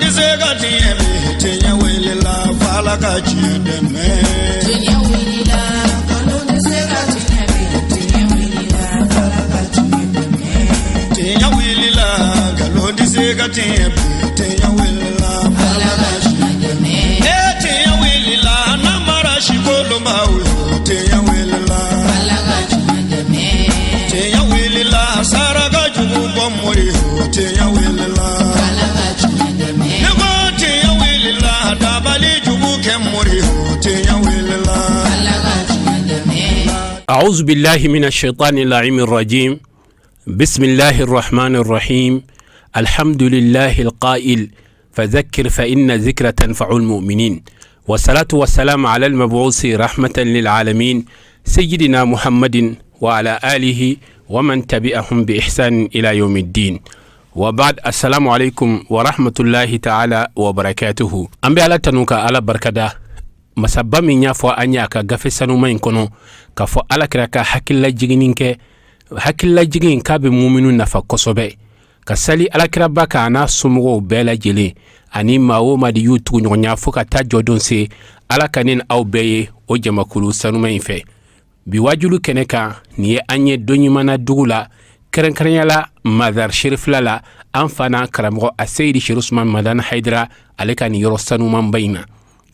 Nkalon tɛ se ka tiɲɛ bi, tiɲɛ wulila f'Ala ka tiɲɛ dɛmɛ. Tiɲɛ wulila, nkalon tɛ se ka tiɲɛ bi, tiɲɛ wulila, f'Ala ka tiɲɛ dɛmɛ. Tiɲɛ wulila, nkalon tɛ se ka tiɲɛ bi, tiɲɛ wulila Ala ka tiɲɛ dɛmɛ. E tiɲɛ wulila, namara si kolonbaw yo, tiɲɛ wulila. Ala ka tiɲɛ dɛmɛ. Tiɲɛ wulila, saraka jugu bɔ mori yo, tiɲɛ wulila. Ala ka tiɲɛ dɛmɛ. Ne ko tiɲɛ wulila, dabali jugu kɛ mori yo, tiɲɛ wulila. Ala ka tiɲɛ dɛmɛ. أعوذ بالله من الشيطان اللعين الرجيم. بسم الله الرحمن الرحيم. الحمد لله القائل: فذكر فإن ذكرى تنفع المؤمنين، والصلاة والسلام على المبعوث رحمة للعالمين سيدنا محمد وعلى آله ومن تبعهم بإحسان إلى يوم الدين، وبعد، السلام عليكم ورحمة الله تعالى وبركاته. An bɛ Ala tanu ka Ala barikada, masaba min y'a fɔ an ye a ka gafe sanuma in kɔnɔ k'a fɔ Ala kira ka hakilila kɛ, hakililajigin k'a bɛ muminu nafa kosɛbɛ. Ka sali Alakiraba kan, a n'a somɔgɔw bɛɛ lajɛlen, ani maa o maa de y'u tuguɲɔgɔnya fo ka taa jɔdon se. Ala ka ne ni aw bɛɛ ye o jamakulu sanuma in fɛ. Bi wajulu kɛnɛ kan, nin ye an ye don ɲuman dugu la, kɛrɛnkɛrɛnya la Mazar Sherifila la, an fa n'an karamɔgɔ a Seyidi Sherif Usman Madani Hayidara, ale ka nin yɔrɔ sanumanba in na,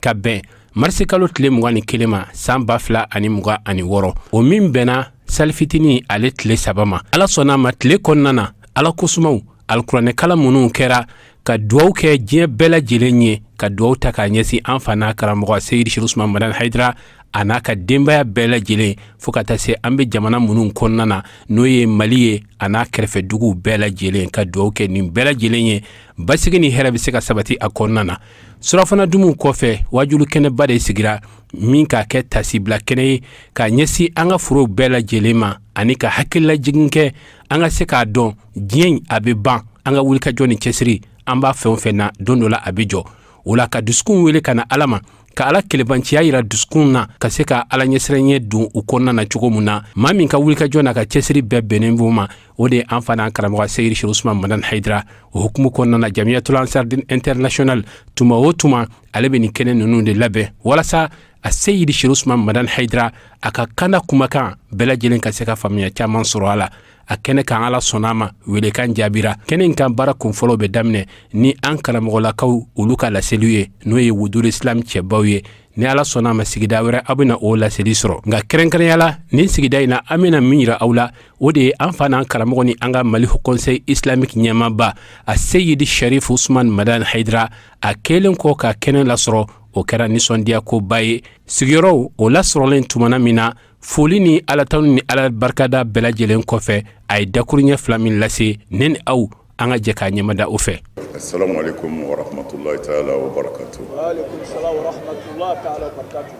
ka bɛn marisi kalo tile 21 ma, san 2026, o min bɛnna salifitinin ale tile 3 ma. Ala sɔnna a ma, tile kɔnɔna na, Ala kosumaw, alikuranɛkala minnu kɛra ka duwawu kɛ diɲɛ bɛɛ lajɛlen ye, ka duwawu ta k'a ɲɛsin an fa n'a karamɔgɔ Seyidi Sherif Usman Madani Hayidara, a n'a ka denbaya bɛɛ lajɛlen, fo ka taa se an bɛ jamana minnu kɔnɔna na, n'o ye Mali ye, a n'a kɛrɛfɛ duguw bɛɛ lajɛlen, ka duwawu kɛ nin bɛɛ lajɛlen ye, basigi ni hɛrɛ bɛ se ka sabati a kɔnɔna na. Surafana dumuw kɔfɛ, wajulu kɛnɛba de sigira min k'a kɛ tasibila kɛnɛ ye k'a ɲɛsin an ka forow bɛɛ lajɛlen ma, ani ka hakililajigin kɛ an ka se k'a dɔn diɲɛ in a bɛ ban. An ka wulikajɔ ni cɛsiri, an b'a fɛn o fɛn na, don dɔ la a bɛ jɔ. O la, ka dusukun wele ka na Ala ma, ka Ala kelebanciya yira dusukun na, ka se ka Ala ɲɛsiranɲɛ don u kɔnɔna na cogo min na. Maa min ka wulikajɔ n'a ka cɛsiri bɛɛ bɛnnen b'o ma, o de ye an fa n'an karamɔgɔ Seyidi Sherif Usman Madani Hayidara. O hukumu kɔnɔna na, Jamiyatul Ansar International, tuma o tuma, ale bɛ nin kɛnɛ ninnu de labɛn walasa a Seyidi Sherif Usman Madani Hayidara, a ka kanda kumakan bɛɛ lajɛlen ka se ka faamuya caman sɔrɔ a la. A kɛnɛ kan, Ala sɔnna a ma, welekan jaabira. Kɛnɛ in kan, baara kunfɔlɔ bɛ daminɛ ni an karamɔgɔlakaw olu ka laseliw ye, n'o ye Wudul Islam cɛbaw ye. Ni Ala sɔnna a ma, sigida wɛrɛ aw bɛna o laseli sɔrɔ. Nka kɛrɛnkɛrɛnya la, nin sigida in na, an bɛna min yira aw la, o de ye an fa n'an karamɔgɔ ni an ka Mali Conseil Islamique ɲɛmaaba, a Seyidi Sharif Usman Madani Hayidara, a kɛlen kɔ ka kɛnɛ lasɔrɔ. O kɛra nisɔndiya koba ye. Sigiyɔrɔw o lasɔrɔlen tumana min na, foli ni Alatanu ni Ala barikada bɛɛ lajɛlen kɔfɛ, a ye dakuruɲɛ fila min lase ne ni aw, an ka jɛ k'a ɲɛmada o fɛ. السلام عليكم ورحمة الله تعالى وبركاته. وعليكم السلام ورحمة الله تعالى وبركاته.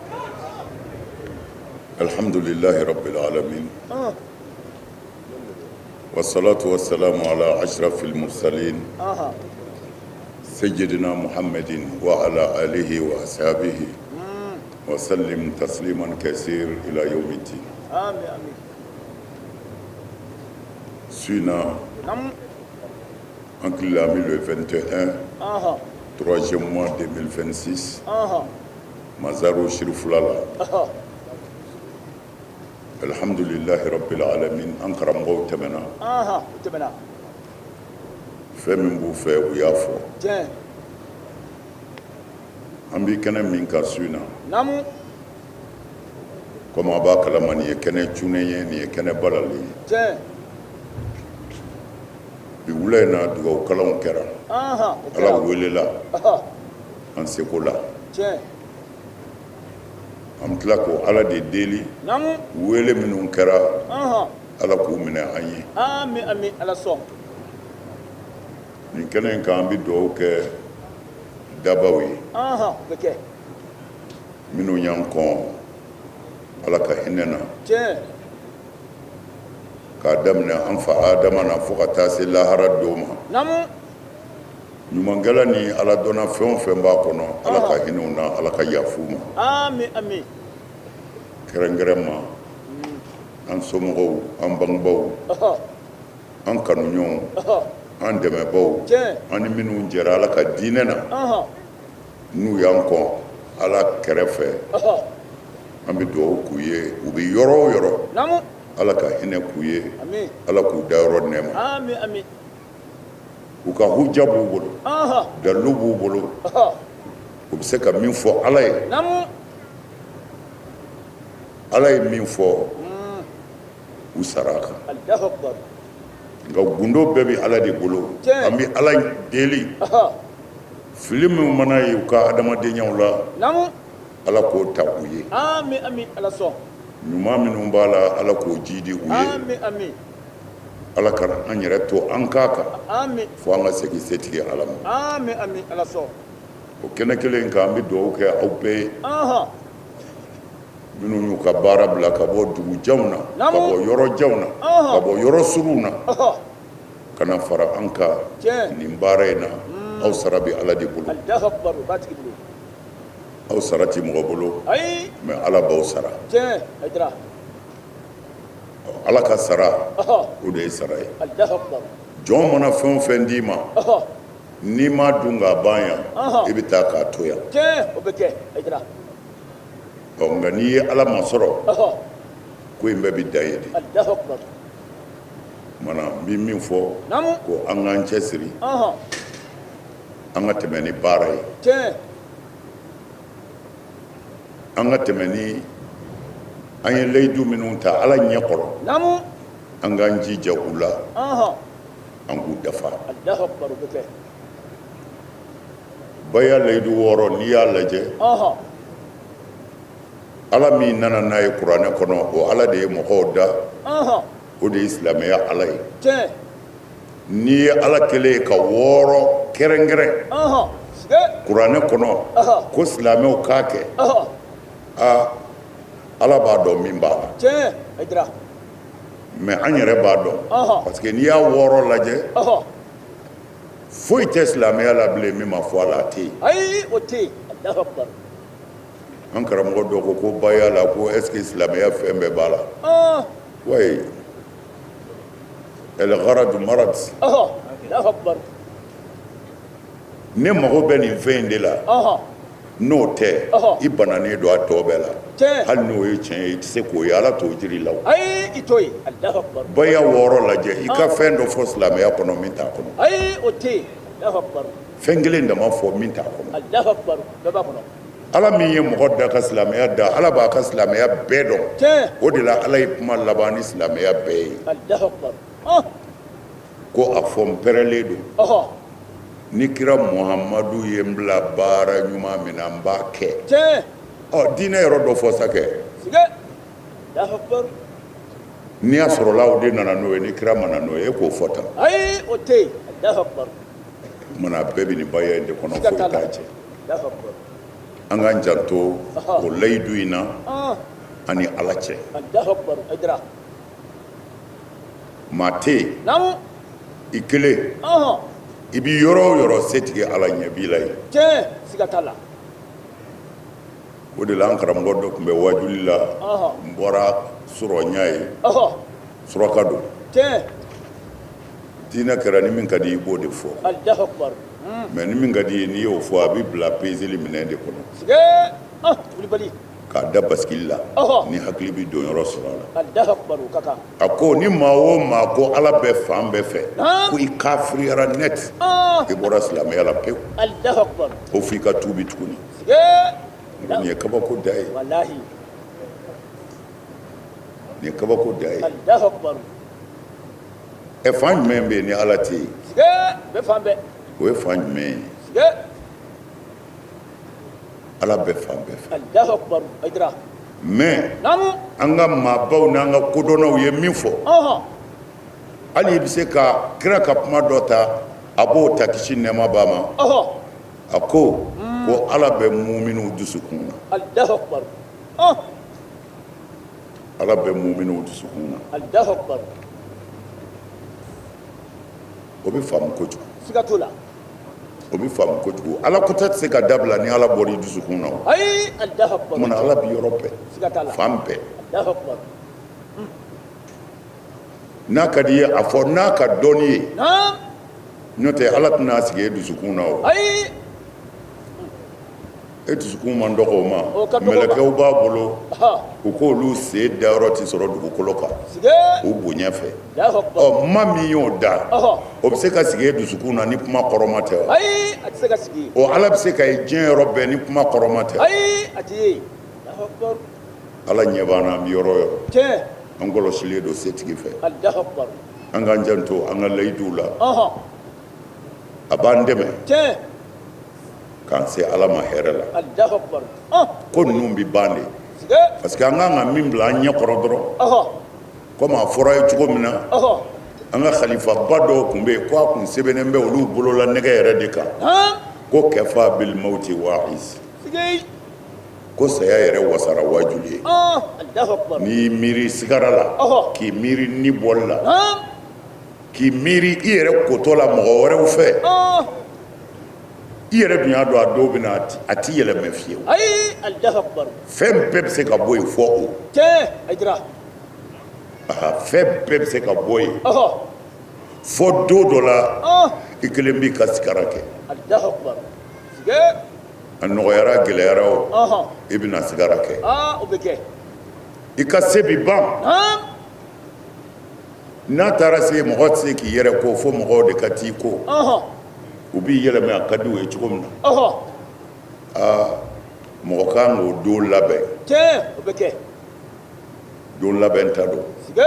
الحمد لله رب العالمين، والصلاة والسلام على أشرف المرسلين سيدنا محمد وعلى آله وأصحابه وسلم تسليما كثير إلى يوم الدين. آمين آمين. Su in na, an tile la le 21, troisième mois 2026, Mazaro Sirifula la. الحمد لله رب العالمين, an karamɔgɔw tɛmɛna. O tɛmɛna. Fɛn min b'u fɛ, u y'a fɔ. An bɛ kɛnɛ min kan su in na, komi a b'a kalama, nin ye kɛnɛ cunnen ye, nin ye kɛnɛ balalen ye. Bi wula in na, dugawu kalanw kɛra. O Ala kɛra. welela an seko la. An bɛ tila k'o Ala de deli, wele minnu kɛra, Ala k'u minɛ an ye. Amin amin, Ala sɔn. Nin kɛnɛ in kan, an bɛ dugawu kɛ dabaw ye, O bɛ kɛ. minnu y'an kɔn Ala ka hinɛ na, k'a daminɛ an fa Adama na fo ka taa se lahara don ma. Ɲumankɛla ni Ala dɔnna fɛn o fɛn b'a kɔnɔ, Ala ka hinɛ u na, Ala ka yafu ma. Amin amin. Kɛrɛnkɛrɛn ma, an somɔgɔw, an bangebaw, an kanuɲɔgɔnw, An dɛmɛbaw, Tiɲɛ. an ni minnu jɛra Ala ka diinɛ na, n'u y'an kɔn Ala kɛrɛfɛ, an bɛ dugawu k'u ye, u bɛ yɔrɔ o yɔrɔ, Ala ka hinɛ k'u ye, Ala k'u dayɔrɔ nɛɛma. Ami ami. U ka huja b'u bolo, dalilu b'u bolo, u bɛ se ka min fɔ Ala ye, Ala ye min fɔ u sara a kan. Alahu akibaru. Nka gundo bɛɛ bɛ Ala de bolo. Tiɲɛ. An bɛ Ala deli, fili min mana ye u ka adamadenyaw la, Ala k'o ta u ye. Ami ami, Ala sɔn. Ɲuman minnu b'a la, Ala k'o jidi u ye. Ami ami. Ala kana an yɛrɛ to an k'a kan, Ami. fo an ka segin setigi Ala ma. Ami ami, Ala sɔn. O kɛnɛ kelen kan, an bɛ dugawu kɛ aw bɛɛ ye, minnu y'u ka baara bila ka bɔ dugu janw na, ka bɔ yɔrɔ janw na, ka bɔ yɔrɔ surunw na, ka na fara an kan nin baara in na. Aw sara bɛ Ala de bolo. Alahu akibaru, o b'a tigi bolo. Aw sara tɛ mɔgɔ bolo, Ayi. mais Ala b'aw sara. Tiɲɛ, Hayidara. Ala ka sara, o de ye sara ye. Alahu akibaru. Jɔn mana fɛn o fɛn d'i ma, n'i ma dun k'a ban yan, i bɛ taa k'a to yan. Tiɲɛ, o bɛ kɛ, Hayidara. Ɔ, nka n'i ye Ala masɔrɔ, ko in bɛɛ bɛ dan yen de. Alahu akibaru. Mana n bɛ min fɔ, ko an k'an cɛsiri, an ka tɛmɛ ni baara ye. Tiɲɛ. An ka tɛmɛ ni an ye layidu minnu ta Ala ɲɛ kɔrɔ, an k'an jija u la, an k'u dafa. Alahu akibaru, o bɛ kɛ. Baya layidu 6, n'i y'a lajɛ, Ala min nana n'a ye kuranɛ kɔnɔ, o Ala de ye mɔgɔw da, o de ye silamɛya Ala ye. Tiɲɛ. N'i ye Ala kɛlen ye ka 6 kɛrɛnkɛrɛn kuranɛ kɔnɔ ko silamɛw k'a kɛ, aa, Ala b'a dɔn min b'a la. Tiɲɛ, Hayidara. Mais an yɛrɛ b'a dɔn, parce que n'i y'a 6 lajɛ, foyi tɛ silamɛya la bilen min ma fɔ a la, a tɛ yen. Ayi, o tɛ yen. Alahu akibaru. An karamɔgɔ dɔ ko ko baya la, ko est ce que silamɛya fɛn bɛɛ b'a la? Wayi, el gharad marad. Alahu akibaru. Ne mago bɛ nin fɛn in de la, n'o tɛ, i bananen don a tɔ bɛɛ la. Hali n'o ye tiɲɛ ye, i tɛ se k'o ye, Ala t'o jira i la o. Ayi, i t'o ye. Alahu akibaru. Baya 6 lajɛ, i ka fɛn dɔ fɔ silamɛya kɔnɔ min t'a kɔnɔ. Ayi, o tɛ yen. Alahu akibaru. Fɛn kelen dama fɔ min t'a kɔnɔ. Alahu akibaru, bɛɛ b'a kɔnɔ. Ala min ye mɔgɔ da ka silamɛya da, Ala b'a ka silamɛya bɛɛ dɔn. O de la Ala ye kuma laban ni silamɛya bɛɛ ye. Alahu akibaru. Ko a fɔ n pɛrɛlen don. Ni kira Muhamadu ye n bila baara ɲuman min na, n b'a kɛ. Ɔ, diinɛ yɔrɔ dɔ fɔ sa kɛ. Alahu akibaru. N'i y'a sɔrɔla o de nana n'o ye, ni kira ma na n'o ye, e k'o fɔ tan. Ayi, o tɛ yen. Alahu akibaru. O tuma a bɛɛ bɛ nin baya in de kɔnɔ, foyi t'a cɛ. Alahu akibaru. An k'an janto o layidu in na, an ni Ala cɛ. Alahu akibaru, Hayidara. Maa tɛ yen. I kelen. I bɛ yɔrɔ o yɔrɔ, setigi Ala ɲɛ b'i la yen. Tiɲɛ, siga t'a la. O de la an karamɔgɔ dɔ tun bɛ wajuli la, n bɔra surɔnya ye, suraka don. Tiɲɛ. Diinɛ kɛra ni min ka di i b'o de fɔ. Alahu akibaru. Mais ni min ka di i ye, n'i y'o fɔ, a bɛ bila peseli minɛn de kɔnɔ. Sige, wulibali. K'a da basikili la, ni hakili bɛ don yɔrɔ sɔrɔ a la. Alahu akibaru, o ka kan. A ko ni maa o maa ko Ala bɛ fan bɛɛ fɛ, ko i kafiriyara net, i bɔra silamɛya la pewu. Alahu akibaru. Ko f'i ka tuubi tuguni. Sige. Nin ye kabako da ye. Walahi. Nin ye kabako da ye. Alahu akibaru. Ɛ, fan jumɛn bɛ yen ni Ala tɛ yen? Sige, bɛ fan bɛɛ. O ye fan jumɛn ye? Sige. Ala bɛ fan bɛɛ fɛ. Alahu akibaru, Hayidara. Mais an ka maabaw n'an ka kodɔnnaw ye min fɔ, hali i bɛ se ka kira ka kuma dɔ ta, a b'o ta kisi nɛɛma b'a ma. A ko ko Ala bɛ muminuw dusukun na. Alahu akibaru. Ala bɛ muminuw dusukun na. Alahu akibaru. O bɛ faamu kojugu. Siga t'o la. O bɛ faamu kojugu. Ala ko ta tɛ se ka dabila ni Ala bɔra i dusukun na o. Ayi, Alahu akibaru. Munna Ala bɛ yɔrɔ bɛɛ. Siga t'a la. Fan bɛɛ. Alahu akibaru. N'a ka di i ye a fɔ n'a ka dɔnni ye. Naam. N'o tɛ Ala tɛna sigi e dusukun na o. Ayi. E dusukun man dɔgɔ o ma. O ka dɔgɔ o ma. Mɛlɛkɛw b'a bolo. Ɔhɔ. U k'olu sen dayɔrɔ tɛ sɔrɔ dugukolo kan. Sige. U bonya fɛ. Alahu akibaru. Ɔ ma min y'o da. Ɔhɔ. O bɛ se ka sigi e dusukun na ni kuma kɔrɔma tɛ wa? Ayi, a tɛ se ka sigi. O Ala bɛ se ka ye diɲɛ yɔrɔ bɛɛ ni kuma kɔrɔma tɛ wa? Ayi, a tɛ ye. Alahu akibaru. Ala ɲɛ b'an na an bɛ yɔrɔ o yɔrɔ. Tiɲɛ. An kɔlɔsilen don setigi fɛ. Alahu akibaru. An k'an janto an ka layiduw la. Ɔhɔ. A b'an dɛmɛ. Tiɲɛ. K'an se Ala ma hɛrɛ la. Alahu akibaru. Ɔn. Ko ninnu bɛ ban de. Sige. Parce que an kan ka min bila an ɲɛ kɔrɔ dɔrɔn. Ɔhɔ. Comme a fɔra ye cogo min na. Ɔhɔ. An ka xalifaba dɔw tun bɛ yen ko a tun sɛbɛnnen bɛ olu bolola nɛgɛ yɛrɛ de kan. Han. Ko kafa bil mawti waiz. Sige. Ko saya yɛrɛ wasara waajuli ye. Ɔn. Alahu akibaru. N'i miiri sigara la. Ɔhɔ. K'i miiri ni bɔli la. Han. K'i miiri i yɛrɛ kotɔ la mɔgɔ wɛrɛw fɛ. Ɔn. I yɛrɛ dun y'a dɔn a dɔw bɛ na a ti yɛlɛmɛ fiyewu. Ayi, Alahu akibaru. Fɛn bɛɛ bɛ se ka bɔ yen fɔ o. Tiɲɛ, Hayidara. Aha, fɛn bɛɛ bɛ se ka bɔ yen. Ɔhɔ. Fɔ don dɔ la. Ɔn. I kelen b'i ka sigara kɛ. Alahu akibaru. Sige. A nɔgɔyara a gɛlɛyara o. Ɔhɔn. I bɛna sigara kɛ. Aa, o bɛ kɛ. I ka se bi ban. Han. N'a taara se mɔgɔ tɛ se k'i yɛrɛ ko fo mɔgɔw de ka t'i ko. Ɔhɔn. U b'i yɛlɛmɛ a ka di u ye cogo min na. Ɔhɔ. Aa, mɔgɔ kan k'o don labɛn. Tiɲɛ, o bɛ kɛ. Don labɛn ta don. Sige.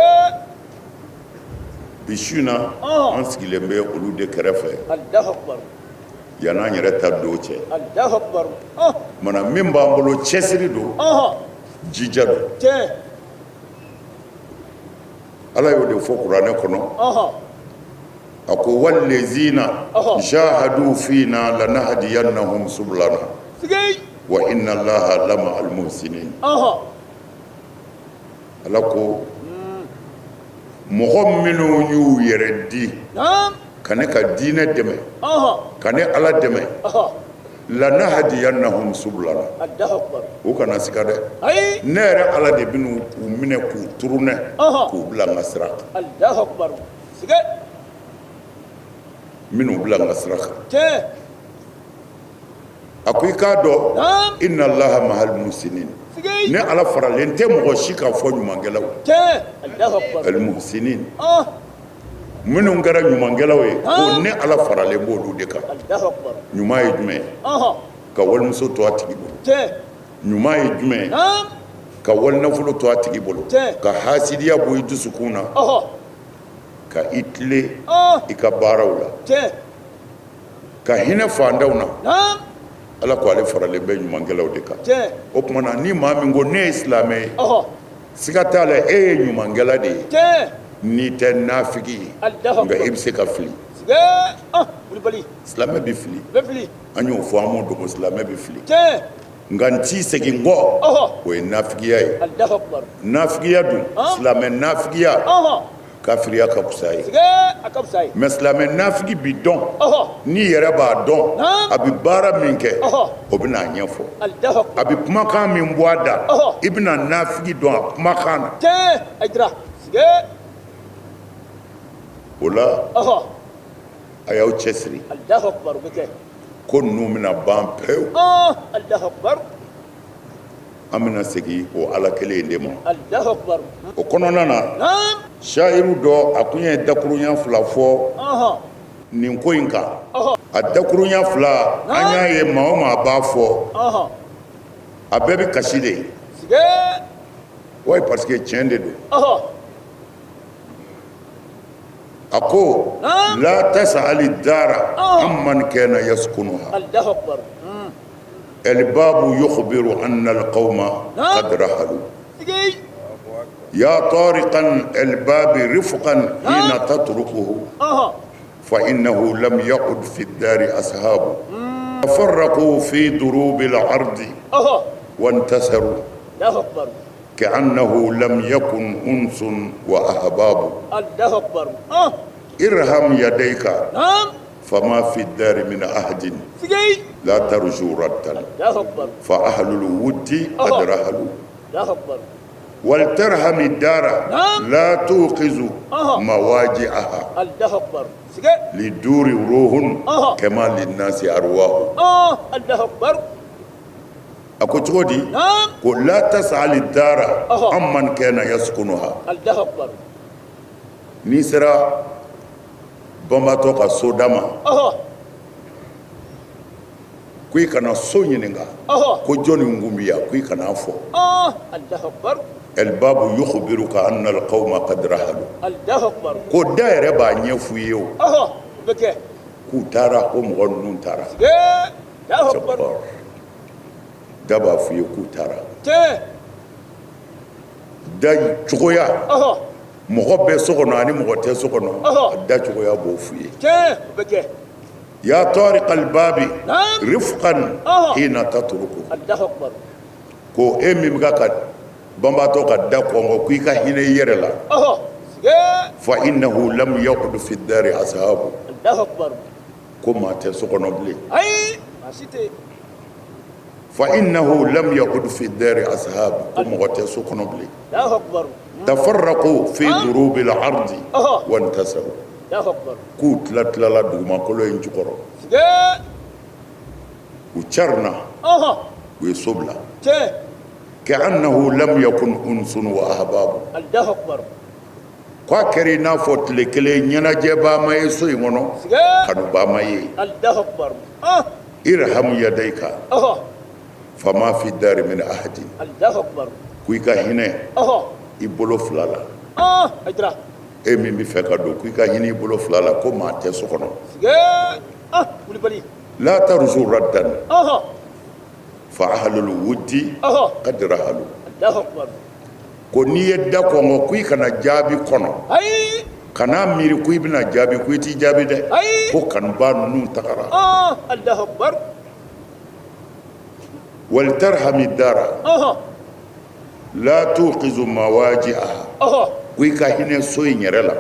Bi su in na, Ɔhɔn. an sigilen bɛ olu de kɛrɛfɛ. Alahu akibaru. Yan'an yɛrɛ ta don cɛ. Alahu akibaru. Ɔn. Mana min b'an bolo cɛsiri don. Ɔhɔn. Jija don. Tiɲɛ. Ala y'o de fɔ kuranɛ kɔnɔ. Ɔhɔn. A ko walezina jahadu fina lanahdiyannahum subulana. Sige. Wa inna allaha lama al muhsinin. Ɔhɔn. Ala ko mɔgɔ minnu y'u yɛrɛ di. Naam. Ka ne ka diinɛ dɛmɛ. Ɔhɔn. Ka ne Ala dɛmɛ. Ɔhɔn. Lanahdiyannahum subulana. Alahu akibaru. U kana siga dɛ. Ayi. Ne yɛrɛ Ala de bɛn'u minɛ k'u turunɛ. Ɔhɔn. K'u bila n ka sira kan. Alahu akibaru. Sige. N bɛn'u bila n ka sira kan. Tiɲɛ. A ko i k'a dɔn. Naam. Inna allaha mahal muhsinin. Sige. Ne Ala faralen tɛ mɔgɔ si kan fɔ ɲumankɛlaw. Tiɲɛ. Alahu akibaru. Al muhsinin. Ɔn. Minnu kɛra ɲumankɛlaw ye, ko ne Ala faralen b'olu de kan. Alahu akibaru. Ɲuman ye jumɛn ye? Ɔhɔn. Ka walimuso to a tigi bolo. Tiɲɛ. Ɲuman ye jumɛn ye? Naam. Ka walinafolo to a tigi bolo. Tiɲɛ. Ka hasidiya bɔ i dusukun na. Ɔhɔn. Ka i tilen Ɔn. i ka baaraw la. Tiɲɛ. Ka hinɛ fantanw na. Naam. Ala ko ale faralen bɛ ɲumankɛlaw de kan. Tiɲɛ. O tuma na ni maa min ko ne ye silamɛ ye. Ɔhɔn. Siga t'a la e ye ɲumankɛla de ye. Tiɲɛ. N'i tɛ nafigi ye. Alahu Nka akibaru. e bɛ se ka fili. Sige. Ɔn, wulibali. Silamɛ bɛ fili. Bɛ fili. An y'o fɔ an m'o dogo, silamɛ bɛ fili. Tiɲɛ. Nka n t'i segin kɔ. Ɔhɔn. O ye nafigiya ye. Alahu akibaru. Nafigiya dun. Ɔn. Silamɛ nafigiya. Ɔhɔn. Kafiriya ka fisa ye. Sige, a ka fisa ye. Mais silamɛ nafigi bi dɔn. Ɔhɔn. N'i yɛrɛ b'a dɔn. Naam. A bɛ baara min kɛ. Ɔhɔn. O bɛna a ɲɛfɔ. Alahu akibaru. A bɛ kumakan min bɔ a da. Ɔhɔn. I bɛna nafigi dɔn a kumakan na. Tiɲɛ, Hayidara. Sige. O la. Ɔhɔn. A y'aw cɛsiri. Alahu akibaru, o bɛ kɛ. Ko ninnu bɛna ban pewu. Ɔn, Alahu akibaru. An bɛna segin o Ala kelen in de ma. Alahu akibaru. O kɔnɔna na. Naam. Sayiru dɔ a tun ye dakurunya fila fɔ. Ɔhɔn. Nin ko in kan. Ɔhɔn. A dakurunya fila an y'a ye maa o maa b'a fɔ. Ɔhɔn. A bɛɛ bɛ kasi de. Sige. Wayi parce que tiɲɛ de don. Ɔhɔn. A ko. Naam. La tasali dara. Ɔhɔn. Amman kana yaskunuha. Alahu akibaru. الباب يخبر أن القوم قد رحلوا. Sige. يا طارقا الباب رفقا حين تطرقه. Ɔhɔn. فإنه لم يعد في الدار أصحابه. تفرقوا في دروب الأرض. Ɔhɔn. وانتصروا. Alahu akibaru. كأنه لم يكن أنس وأحباب. Alahu akibaru. Ɔn. ارحم يديك. Naam. فما في الدار من أحد. Sige. لا ترجو ردا. Alahu akibaru. فأهل الود قد رحلوا. Alahu akibaru. Walitarhami dara la tuqizu mawaji'aha Allahu akbar sige liduri ruhun kama linnasi arwahu Allahu akbar a ko cogo di ko la tas'ali dara amman kana yaskunuha Allahu akbar n'i sera banbaatɔ ka soda ma ko i kana so ɲininka ko jɔnni kun bɛ yan ko i kana fɔ albabu yukhbiruka anna alqawma qad rahalu ko da yɛrɛ b'a ɲɛf'u ye o k'u taara ko mɔgɔ ninnu taara da b'a f'u ye k'u taara da cogoya mɔgɔ bɛ so kɔnɔ ani mɔgɔ tɛ so kɔnɔ da cogoya b'o f'u ye ya tariqal babi rifqan hina tatruku ko e min bɛ ka banbaatɔ ka da kɔnkɔn ko i ka hinɛ i yɛrɛ la fa innahu lam yaqud fi dari ashabu ko maa tɛ so kɔnɔ bilen fa innahu lam yaqud fi dari ashabu ko mɔgɔ tɛ so kɔnɔ bilen tafarraqu fi durubil ardi wa intasaru k'u tila tilala dugumakolo in jukɔrɔ u carina u ye so bila ka'annahu lam yakun unsun wa ahbabu k'a kɛra i n'a fɔ tile kelen ɲɛnajɛbaa ma ye so in kɔnɔ kanubaa ma ye irham yadayka fama fi dari min ahadin ko i ka hinɛ i bolo fila la e min bɛ fɛ ka don ko i ka hinɛ i bolo fila la ko maa tɛ so kɔnɔ la tarju raddan fa ahlul wuddi qad rahalu ko n'i ye da kɔnkɔn ko i kana jaabi kɔnɔ kana miiri ko i bɛna jaabi ko i t'i jaabi dɛ ko kanubaa ninnu tagara walitarhami dara la tuqizu mawaji'aha ko i ka hinɛ so in yɛrɛ la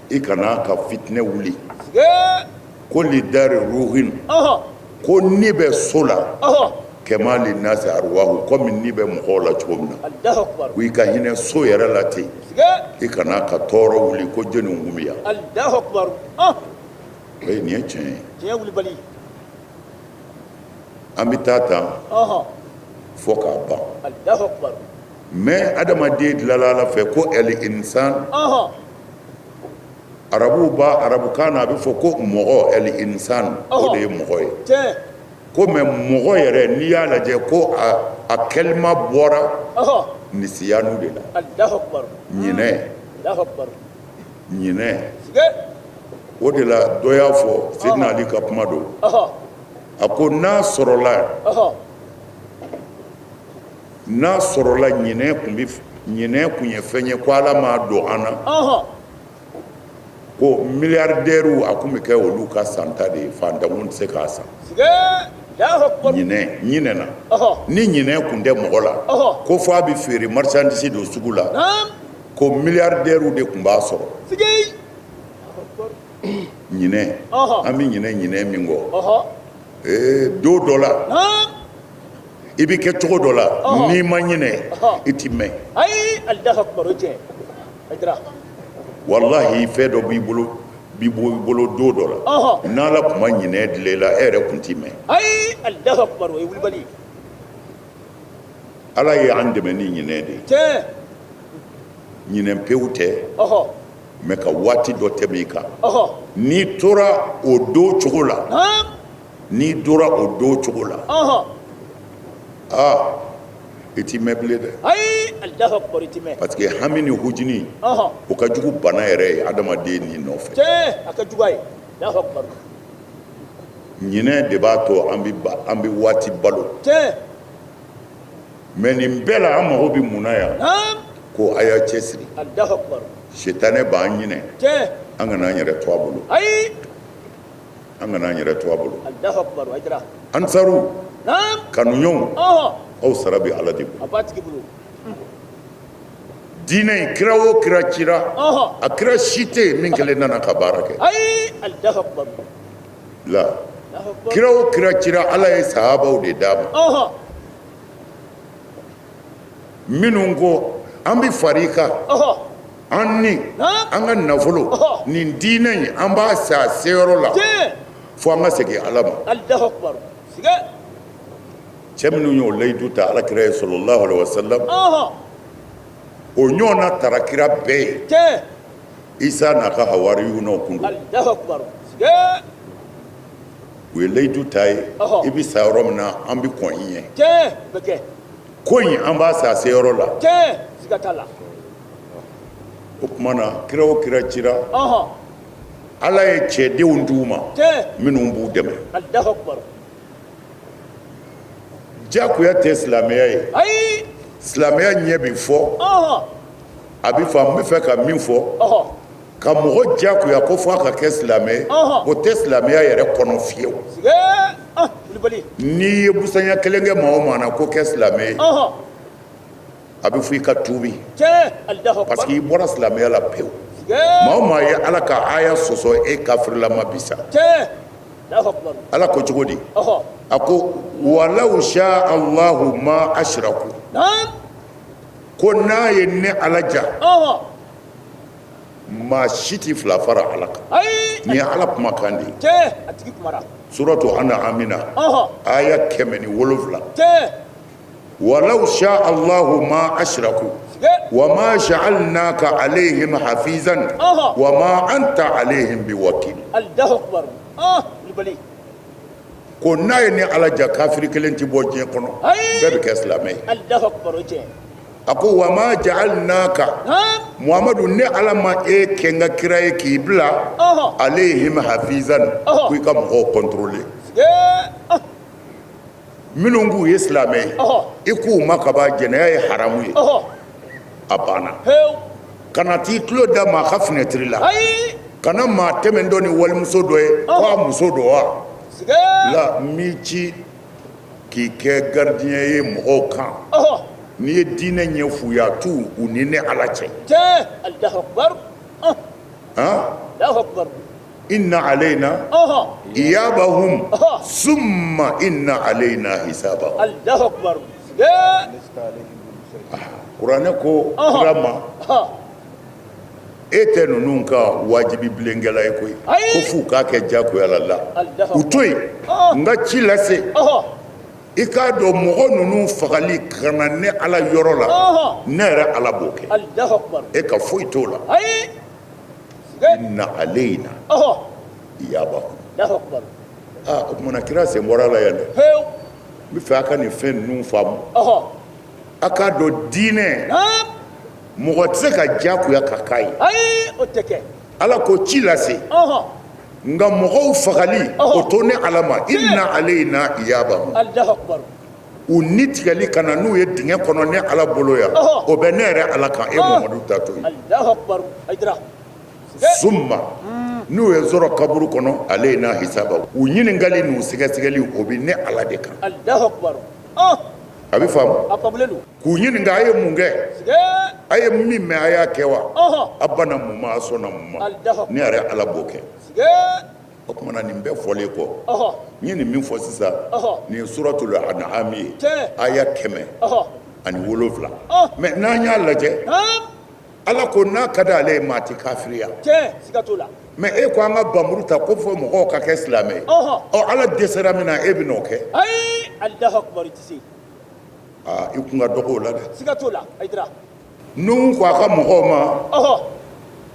i kana ka fitinɛ wuli ko lidari ruhin ko ni bɛ so la kama linnasi arwahu komi ni bɛ mɔgɔw la cogo min na ko i ka hinɛ so yɛrɛ la ten i kana ka tɔɔrɔ wuli ko jɔnni kun bɛ yan nin ye tiɲɛ ye an bɛ taa tan fo k'a ban mais adamaden dilanla Ala fɛ ko el insan arabuw b'a arabukan na a bɛ fɔ ko mɔgɔ el insan o de ye mɔgɔ ye ko mais mɔgɔ yɛrɛ n'i y'a lajɛ ko a kɛlima bɔra nisiyanu de la ɲinɛ ɲinɛ o de la dɔ y'a fɔ Seydina Ali ka kuma don a ko n'a sɔrɔla n'a sɔrɔla ɲinɛ kun bɛ ɲinɛ kun ye fɛn ye ko Ala m'a don an na ko milliardaires a kun bɛ kɛ olu ka santa de ye faantanw tɛ se k'a san ɲinɛ ɲinɛna ni ɲinɛ kun tɛ mɔgɔ la ko fo a bɛ feere marchandise don sugu la ko milliardaires de tun b'a sɔrɔ ɲinɛ an bɛ ɲinɛ ɲinɛ min kɔ ee don dɔ la i bɛ kɛ cogo dɔ la n'i ma ɲinɛ i ti mɛn walahi fɛn dɔ b'i bolo b'i bolo don dɔ la n'ala tun ma ɲinɛ dilan i la e yɛrɛ tun ti mɛn ala ye an dɛmɛ ni ɲinɛ de ye ɲinɛ pewu tɛ mais ka waati dɔ tɛmɛ i kan n'i tora o don cogo la n'i tora o don cogo la aa i ti mɛn bilen dɛ parce que hami ni hujini o ka jugu bana yɛrɛ ye adamaden ni nɔfɛ ɲinɛ de b'a to an bɛ waati balo mais nin bɛɛ la an mago bɛ mun na yan ko a y'a cɛsiri sitanɛ b'an ɲinɛ an kana an yɛrɛ to a bolo an kana an yɛrɛ to a bolo ansaru kanuɲɔgɔnw aw sara bɛ ala de bolo diinɛ in kira o kira cira a kira si tɛ yen min kelen nana ka baara kɛ la kira o kira cira ala ye sahabaw de d'a ma. Minnu ko an bɛ fara i kan, an ni an ka nafolo, nin diinɛ in an b'a sa a seyɔrɔ la fo an ka segin Ala ma. Cɛ minnu y'o layidu ta Ala kira ye sallallahu alaihi wasallam, o ɲɔgɔnna tara kira bɛɛ ye. Isa n'a ka hawariyunaw kun don. U ye layidu ta ye, i bɛ sa yɔrɔ min na an bɛ kɔn i ɲɛ. Ko in an b'a sa seyɔrɔ la. O tuma na kira o kira cira, Ala ye cɛdenw d'u ma minnu b'u dɛmɛ. Jagoya tɛ silamɛya ye. Silamɛya ɲɛ bɛ fɔ, a bɛ fɔ n bɛ fɛ ka min fɔ, ka mɔgɔ jagoya ko fo a ka kɛ silamɛ ye, o tɛ silamɛya yɛrɛ kɔnɔ fiyewu. N'i ye busanya kelen kɛ maa o maa na ko kɛ silamɛ ye, a bɛ fɔ i ka tuubi parce que i bɔra silamɛya la pewu. Maa o maa ye Ala ka aya sɔsɔ, e kafirilama bi sa. Ala ko cogo di? A ko walaw sha Allahu ma ashraku, ko n'a ye ne Ala ja, maa si tɛ fila fara Ala kan. Nin ye Ala kumakan de ye. Suratu An'am na aya 107. Walaw sha Allahu ma ashraku wa ma ja'alnaka alayhim hafizan wa ma anta alayhim biwakil. Ko n'a ye ne Ala ja, kafiri kelen tɛ bɔ diɲɛ kɔnɔ, bɛɛ bɛ kɛ silamɛ ye. A ko wa ma ja'alnaka, Muhamadu, ne Ala ma e kɛ n ka kira ye k'i bila alayhim hafizan, ko i ka mɔgɔw contrôler. Minnu k'u ye silamɛ ye, i k'u ma kaban jɛnɛya ye haramu ye, a banna. Kana t'i tulo da maa ka finɛtiri la, kana maa tɛmɛntɔ ni walimuso dɔ ye ko a muso don wa la n m'i ci k'i kɛ gardien ye mɔgɔw kan. N'i ye diinɛ ɲɛf'u ye, a t'u u ni ne Ala cɛ. Inna alayna iyabahum summa inna alayna hisabahum. Allahu akbar. Kuranɛ ko kira ma, e tɛ ninnu ka wajibi bilenkɛla ye koyi, ko f'u k'a kɛ jagoya la la u to yen, n ka ci lase. I k'a dɔn mɔgɔ ninnu fagali ka na ne Ala yɔrɔ la, ne yɛrɛ Ala b'o kɛ, e ka foyi t'o la. Inna alayna iyabahum. Aa, o tuma na kira sen bɔra a la yan dɛ. N bɛ fɛ a ka nin fɛn ninnu faamu, a k'a dɔn diinɛ, mɔgɔ tɛ se ka diyagoya ka k'a ye. Ala ko ci lase, nka mɔgɔw fagali o to ne Ala ma. Inna alayna iyabahum. U ni tigɛli ka na n'u ye dingɛ kɔnɔ ne Ala bolo yan, o bɛ ne yɛrɛ Ala kan, e Mamadu ta to yen. Summa n'u ye sɔrɔ kaburu kɔnɔ, alayna hisabahum, u ɲininkali n'u sɛgɛsɛgɛli, o bɛ ne Ala de kan. A bɛ faamu? K'u ɲininka, a ye mun kɛ, a ye min mɛn, a y'a kɛ wa, a banna mun ma, a sɔnna mun ma, ne yɛrɛ Ala b'o kɛ. O tuma na nin bɛɛ fɔlen kɔ, n ye nin min fɔ sisan, nin ye suratul an'am ye, aya 107. Mais n'an y'a lajɛ, Ala ko n'a ka di ale ye, maa tɛ kafiriya. Mais e ko an ka npanmuru ta ko fo mɔgɔw ka kɛ silamɛ ye. Ɔ, Ala dɛsɛra min na, e bɛ n'o kɛ. Aa, i kun ka dɔgɔ o la dɛ. Nuhu ko a ka mɔgɔw ma,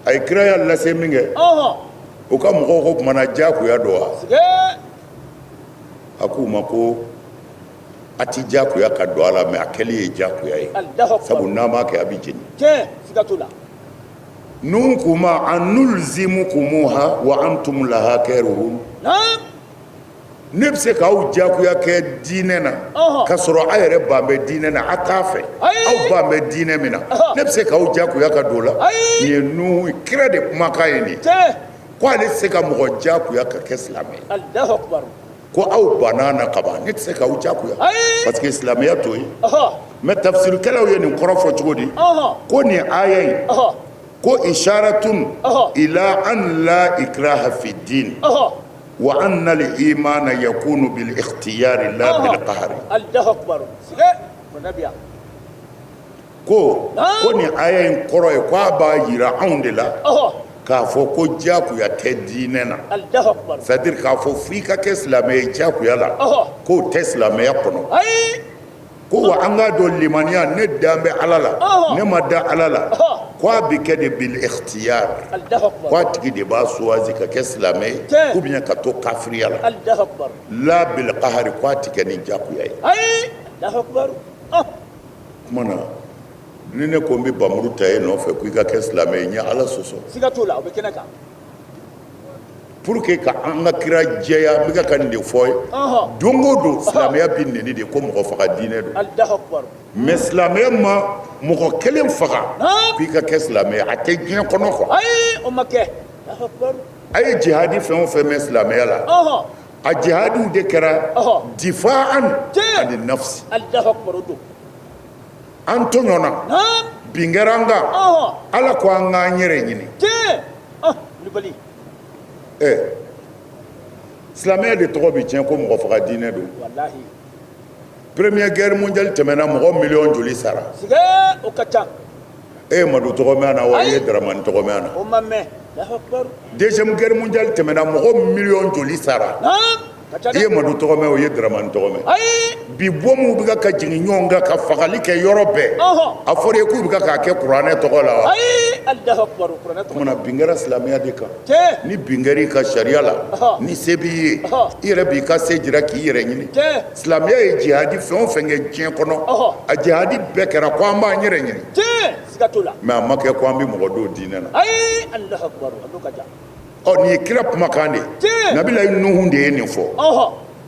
a ye kiraya lase min kɛ, o ka mɔgɔw ko tuma na diyagoya don wa? A k'u ma ko a ti diyagoya ka don a la, mais a kɛli ye diyagoya ye, sabu n'a m'a kɛ a bɛ jeni. Nuhu k'u ma anulzimukumuha wa antum laha karihun. Ne bɛ se k'aw diyagoya kɛ diinɛ na ka sɔrɔ aw yɛrɛ ban bɛ diinɛ na, a t'a fɛ, aw ban bɛ diinɛ min na, ne bɛ se k'aw diyagoya ka don o la? Nin ye Nuhu kira de kumakan ye nin, ko ale tɛ se ka mɔgɔ diyagoya ka kɛ silamɛ ye, ko aw banna na kaban, ne tɛ se k'aw diyagoya parce que silamɛya t'o ye. Mais tafsirikɛlaw ye nin kɔrɔ fɔ cogo di? Ko nin aya in ko isharatun ila an la ikraha fi din wa anna al imana yakunu bil ikhtiyari la bil qahri. Allahu akbar. Ko ko nin aya in kɔrɔ ye ko a b'a jira anw de la k'a fɔ ko diyagoya tɛ diinɛ na, c'est à dire k'a fɔ f'i ka kɛ silamɛ ye diyagoya la, k'o tɛ silamɛya kɔnɔ. Ko wa an k'a dɔn limaniya, ne dan bɛ Ala la, ne ma da Ala la, ko a bɛ kɛ de bil ikhtiyar, ko a tigi de b'a choisi ka kɛ silamɛ ye ou bien ka to kafiriya la, la bil qahari, ko a tɛ kɛ ni diyagoya ye. Tuma na ni ne ko n bɛ bamuru ta e nɔfɛ ko i ka kɛ silamɛ ye, n ye Ala sɔsɔ. Siga t'o la, o bɛ kɛnɛ kan. Pour que ka an ka kira jɛya, n bɛ ka nin de fɔ ye don o don, silamɛya bɛ neni de ko mɔgɔ faga diinɛ don, mais silamɛya ma mɔgɔ kelen faga k'i ka kɛ silamɛ ye, a tɛ diɲɛ kɔnɔ quoi. Ayi, o ma kɛ. A ye jihadi fɛn o fɛn mɛn silamɛya la, a jihadiw de kɛra difaan ani nafsi. An tɔɲɔna, bin kɛra an kan, Ala ko an k'an yɛrɛ ɲini. Ɛ silamɛya de tɔgɔ bɛ tiɲɛ ko mɔgɔ faga diinɛ don. Première guerre mondiale tɛmɛna, mɔgɔ miliyɔn joli sara? O ka ca. E ye Madu tɔgɔ mɛn a na wa? E ye Daramani tɔgɔ mɛn a na? O ma mɛn. Deuxième guerre mondiale tɛmɛna, mɔgɔ miliyɔn joli sara? I ye Madu tɔgɔ mɛn o, i ye Daramani tɔgɔ mɛn? Bi bɔnbɔnw bɛ ka jigin ɲɔgɔn kan ka fagali kɛ yɔrɔ bɛɛ, a fɔra i k'u bɛ k'a kɛ kuranɛ tɔgɔ la wa? Tuma na bin kɛra silamɛya de kan. Ni bin kɛra i ka sariya la, ni se b'i ye, i yɛrɛ b'i ka se jira k'i yɛrɛ ɲini. Silamɛya ye jihadi fɛn o fɛn kɛ diɲɛ kɔnɔ, a jihadi bɛɛ kɛra ko an b'an yɛrɛ ɲini, mais a ma kɛ ko an bɛ mɔgɔ don diinɛ na. Ɔ nin ye kira kumakan de ye, nabilayi Nuhu de ye nin fɔ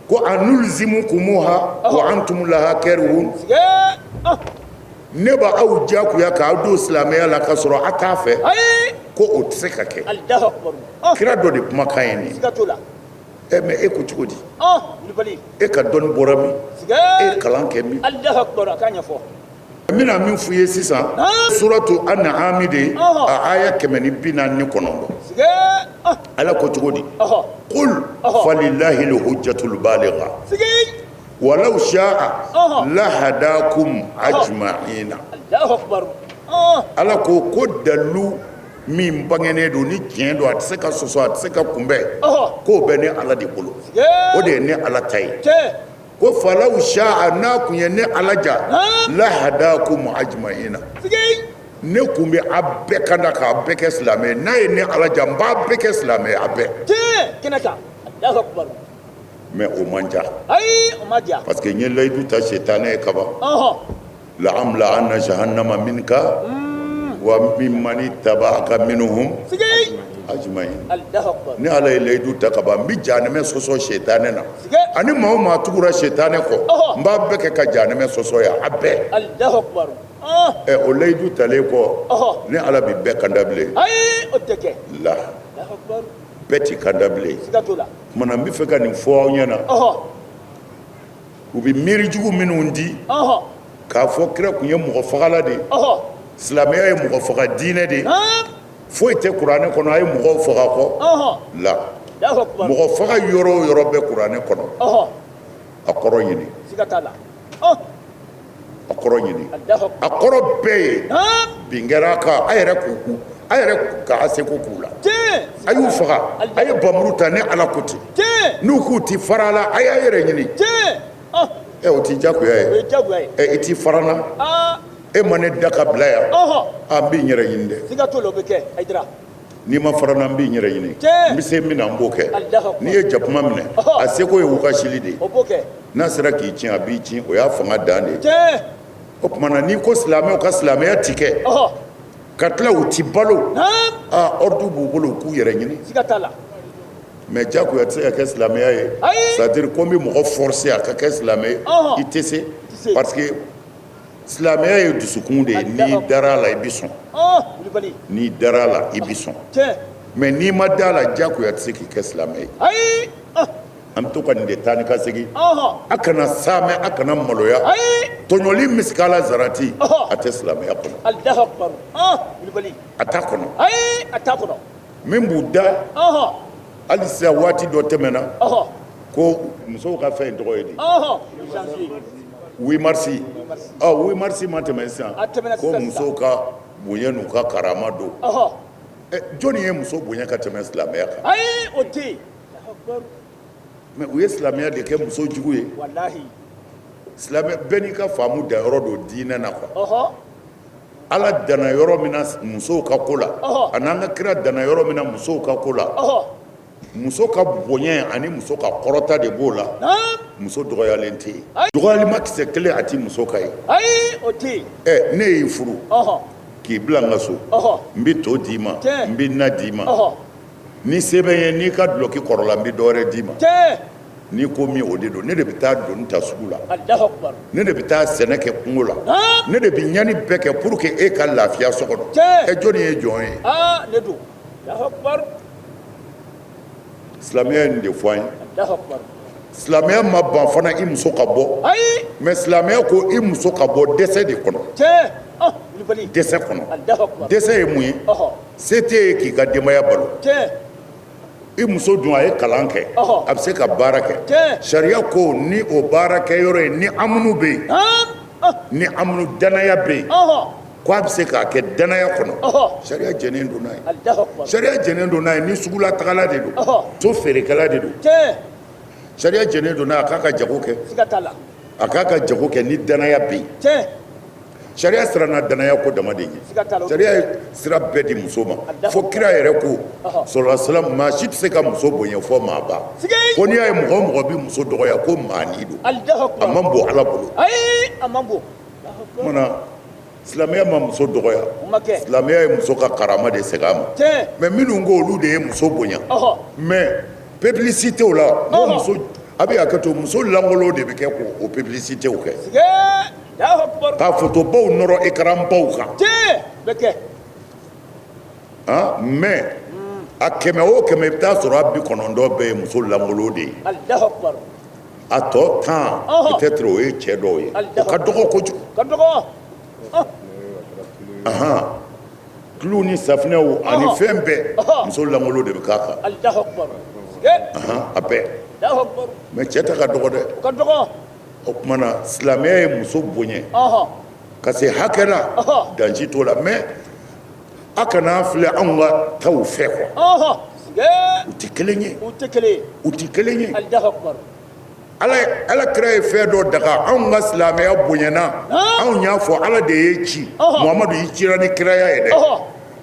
ko anulzimukumuha wa antum laha karihun, ne b'aw diyagoya k'aw don silamɛya la ka sɔrɔ a t'a fɛ, ko o tɛ se ka kɛ. Kira dɔ de kumakan ye nin ye. Ɛ mais e ko cogo di? E ka dɔnni bɔra min? E ye kalan kɛ min? N bɛna min f'u ye sisan, suratu An'ami de, a aya 149, Ala ko cogo di? Qul falillahi lhujjatul baligha walaw sha'a lahadakum ajma'ina. Ala ko ko dalilu min bangenen don ni tiɲɛ don, a tɛ se ka sɔsɔ, a tɛ se ka kunbɛn, k'o bɛ ne Ala de bolo, o de ye ne Ala ta ye. Ko falaw sha'a, n'a kun ye ne Ala ja, lahadakum ajma'ina, ne kun bɛ a bɛɛ kanda k'a bɛɛ kɛ silamɛ ye. N'a ye ne Ala ja, n b'a bɛɛ kɛ silamɛ ye, a bɛɛ. Mais o man ja, parce que n ye layidu ta sitanɛ ye kaban, la amla anna jahannama minka wa mimman ittaba'aka minhum ajma'in. Ne Ala ye layidu ta kaban, n bɛ jahanamɛ sɔsɔ sitanɛ na, ani maa o maa tugura sitanɛ kɔ, n b'a bɛɛ kɛ ka jahanamɛ sɔsɔ yan, a bɛɛ. Ɛ o layidu talen kɔ, ne Ala bɛ bɛɛ kanda bilen la, bɛɛ ti kanda bilen. Tuma na n bɛ fɛ ka nin fɔ aw ɲɛna, u bɛ miiri jugu minnu di k'a fɔ kira tun ye mɔgɔ fagala de ye, silamɛya ye mɔgɔ faga diinɛ de ye, foyi tɛ kuranɛ kɔnɔ a ye mɔgɔw faga kɔ la. Mɔgɔ faga yɔrɔ o yɔrɔ bɛ kuranɛ kɔnɔ, a kɔrɔ ɲini, a kɔrɔ ɲini, a kɔrɔ bɛɛ ye bin kɛra a kan, a yɛrɛ k'u a yɛrɛ k'a seko k'u la, a y'u faga, a ye bamuru ta, ne Ala ko ten, n'u k'u ti fara a la, a y'a yɛrɛ ɲini. Ɛ o ti jagoya ye? Ɛ i ti fara n na, e ma ne da ka bila yan, a n b'i yɛrɛ ɲini dɛ. N'i ma fara n na, n b'i yɛrɛ ɲini, n bɛ se min na n b'o kɛ. N'i ye jakuma minɛ, a seko ye wakasili de ye, n'a sera k'i cin, a b'i cin, o y'a fanga dan de ye. O tuma na n'i ko silamɛw ka silamɛya ti kɛ ka tila u ti balo, aa ordre b'u bolo u k'u yɛrɛ ɲini. Mais jagoya tɛ se ka kɛ silamɛya ye, c'est à dire ko n bɛ mɔgɔ forcer a ka kɛ silamɛ ye, i tɛ se, parce que silamɛya ye dusukun de ye. N'i dara a la, i bɛ sɔn, n'i dara a la, i bɛ sɔn, mais n'i ma da a la, jagoya tɛ se k'i kɛ silamɛ ye. An bɛ to ka nin de taa ni ka segin. A kana saamɛ, a kana maloya. Tɔɲɔli misikala zarati, a tɛ silamɛya kɔnɔ, a t'a kɔnɔ. Min b'u da hali sisan, waati dɔ tɛmɛna ko musow ka fɛn in tɔgɔ ye di? 8 mars, ɔ 8 mars ma tɛmɛ sisan, A tɛmɛna ko sisan. Musow ka bonya n'u ka karama don. Jɔnni ye muso bonya ka tɛmɛ silamɛya kan? Ayi, o tɛ yen. Mais u ye silamɛya de kɛ muso jugu ye. Walahi. Silamɛ bɛɛ n'i ka faamu danyɔrɔ don diinɛ na quoi. Ala danna yɔrɔ min na musow ka ko la, ani an ka kira danna yɔrɔ min na musow ka ko la, muso ka bonya ani muso ka kɔrɔta de b'o la. Muso dɔgɔyalen tɛ yen, dɔgɔyalima kisɛ kelen a tɛ muso kan ye. Ayi, o tɛ yen. Ɛ, ne y'i furu k'i bila n ka so, n bɛ to d'i ma, n bɛ na d'i ma. Ni se bɛ n ye, n'i ka dulɔki kɔrɔla, n bɛ dɔ wɛrɛ d'i ma. N'i ko min, o de don. Ne de bɛ taa doni ta sugu la, ne de bɛ taa sɛnɛ kɛ kungo la, ne de bɛ ɲani bɛɛ kɛ pour que e ka lafiya so kɔnɔ. Ɛ, jɔnni ye jɔn ye? Ne don. Silamɛya ye nin de fɔ an ye. Silamɛya ma ban fana i muso ka bɔ, mais silamɛya ko i muso ka bɔ dɛsɛ de kɔnɔ. Dɛsɛ kɔnɔ, dɛsɛ ye mun ye? Se t'e ye k'i ka denbaya balo. I muso dun, a ye kalan kɛ, a bɛ se ka baara kɛ. Sariya ko ni o baara kɛ yɔrɔ ye, ni amunu bɛ yen, ni amunu danaya bɛ yen, ko a bɛ se k'a kɛ danaya kɔnɔ, sariya jɛnnen don n'a ye. Sariya jɛnnen don n'a ye ni sugula tagala de don, so feerekɛla de don, sariya jɛnnen don n'a ye a k'a ka jago kɛ, a k'a ka jago kɛ ni danaya bɛ yen. Sariya siranna danaya ko dama de ɲɛ. Sariya ye sira bɛɛ di muso ma, fo kira yɛrɛ ko sɔlɔla salam, maa si tɛ se ka muso bonya fɔ maaba. Ko n'i y'a ye mɔgɔ o mɔgɔ bɛ muso dɔgɔya, ko maani don, a man bon Ala bolo. Ayi, a man bon. Kumana, silamɛya ma muso dɔgɔya, silamɛya ye muso ka karama de segin a ma. Mais minnu ko olu de ye muso bonya, mais publicité la, n'o muso a bɛ hakɛ to, muso lankolon de bɛ kɛ k'o publicité kɛ, ka fotobaw nɔrɔ écran baw kan. Mais a 100 o 100, i bɛ taa sɔrɔ a 90 bɛɛ ye muso lankolon de ye. A tɔ 10, peut-être o ye cɛ dɔw ye, o ka dɔgɔ kojugu. Tulu ni safinɛw ani fɛn bɛɛ, muso lankolon de bɛ k'a kan a bɛɛ. Mais cɛ ta ka dɔgɔ dɛ. O tuma na, silamɛya ye muso bonya ka se hakɛ la, dansi t'o la. Mais a kana filɛ anw ka taw fɛ quoi, u tɛ kelen ye, u tɛ kelen ye. Ala kira ye fɛn dɔ daga, anw ka silamɛya bonyana, anw y'a fɔ Ala de ye ci, Muhamadu, i cira ni kiraya ye dɛ,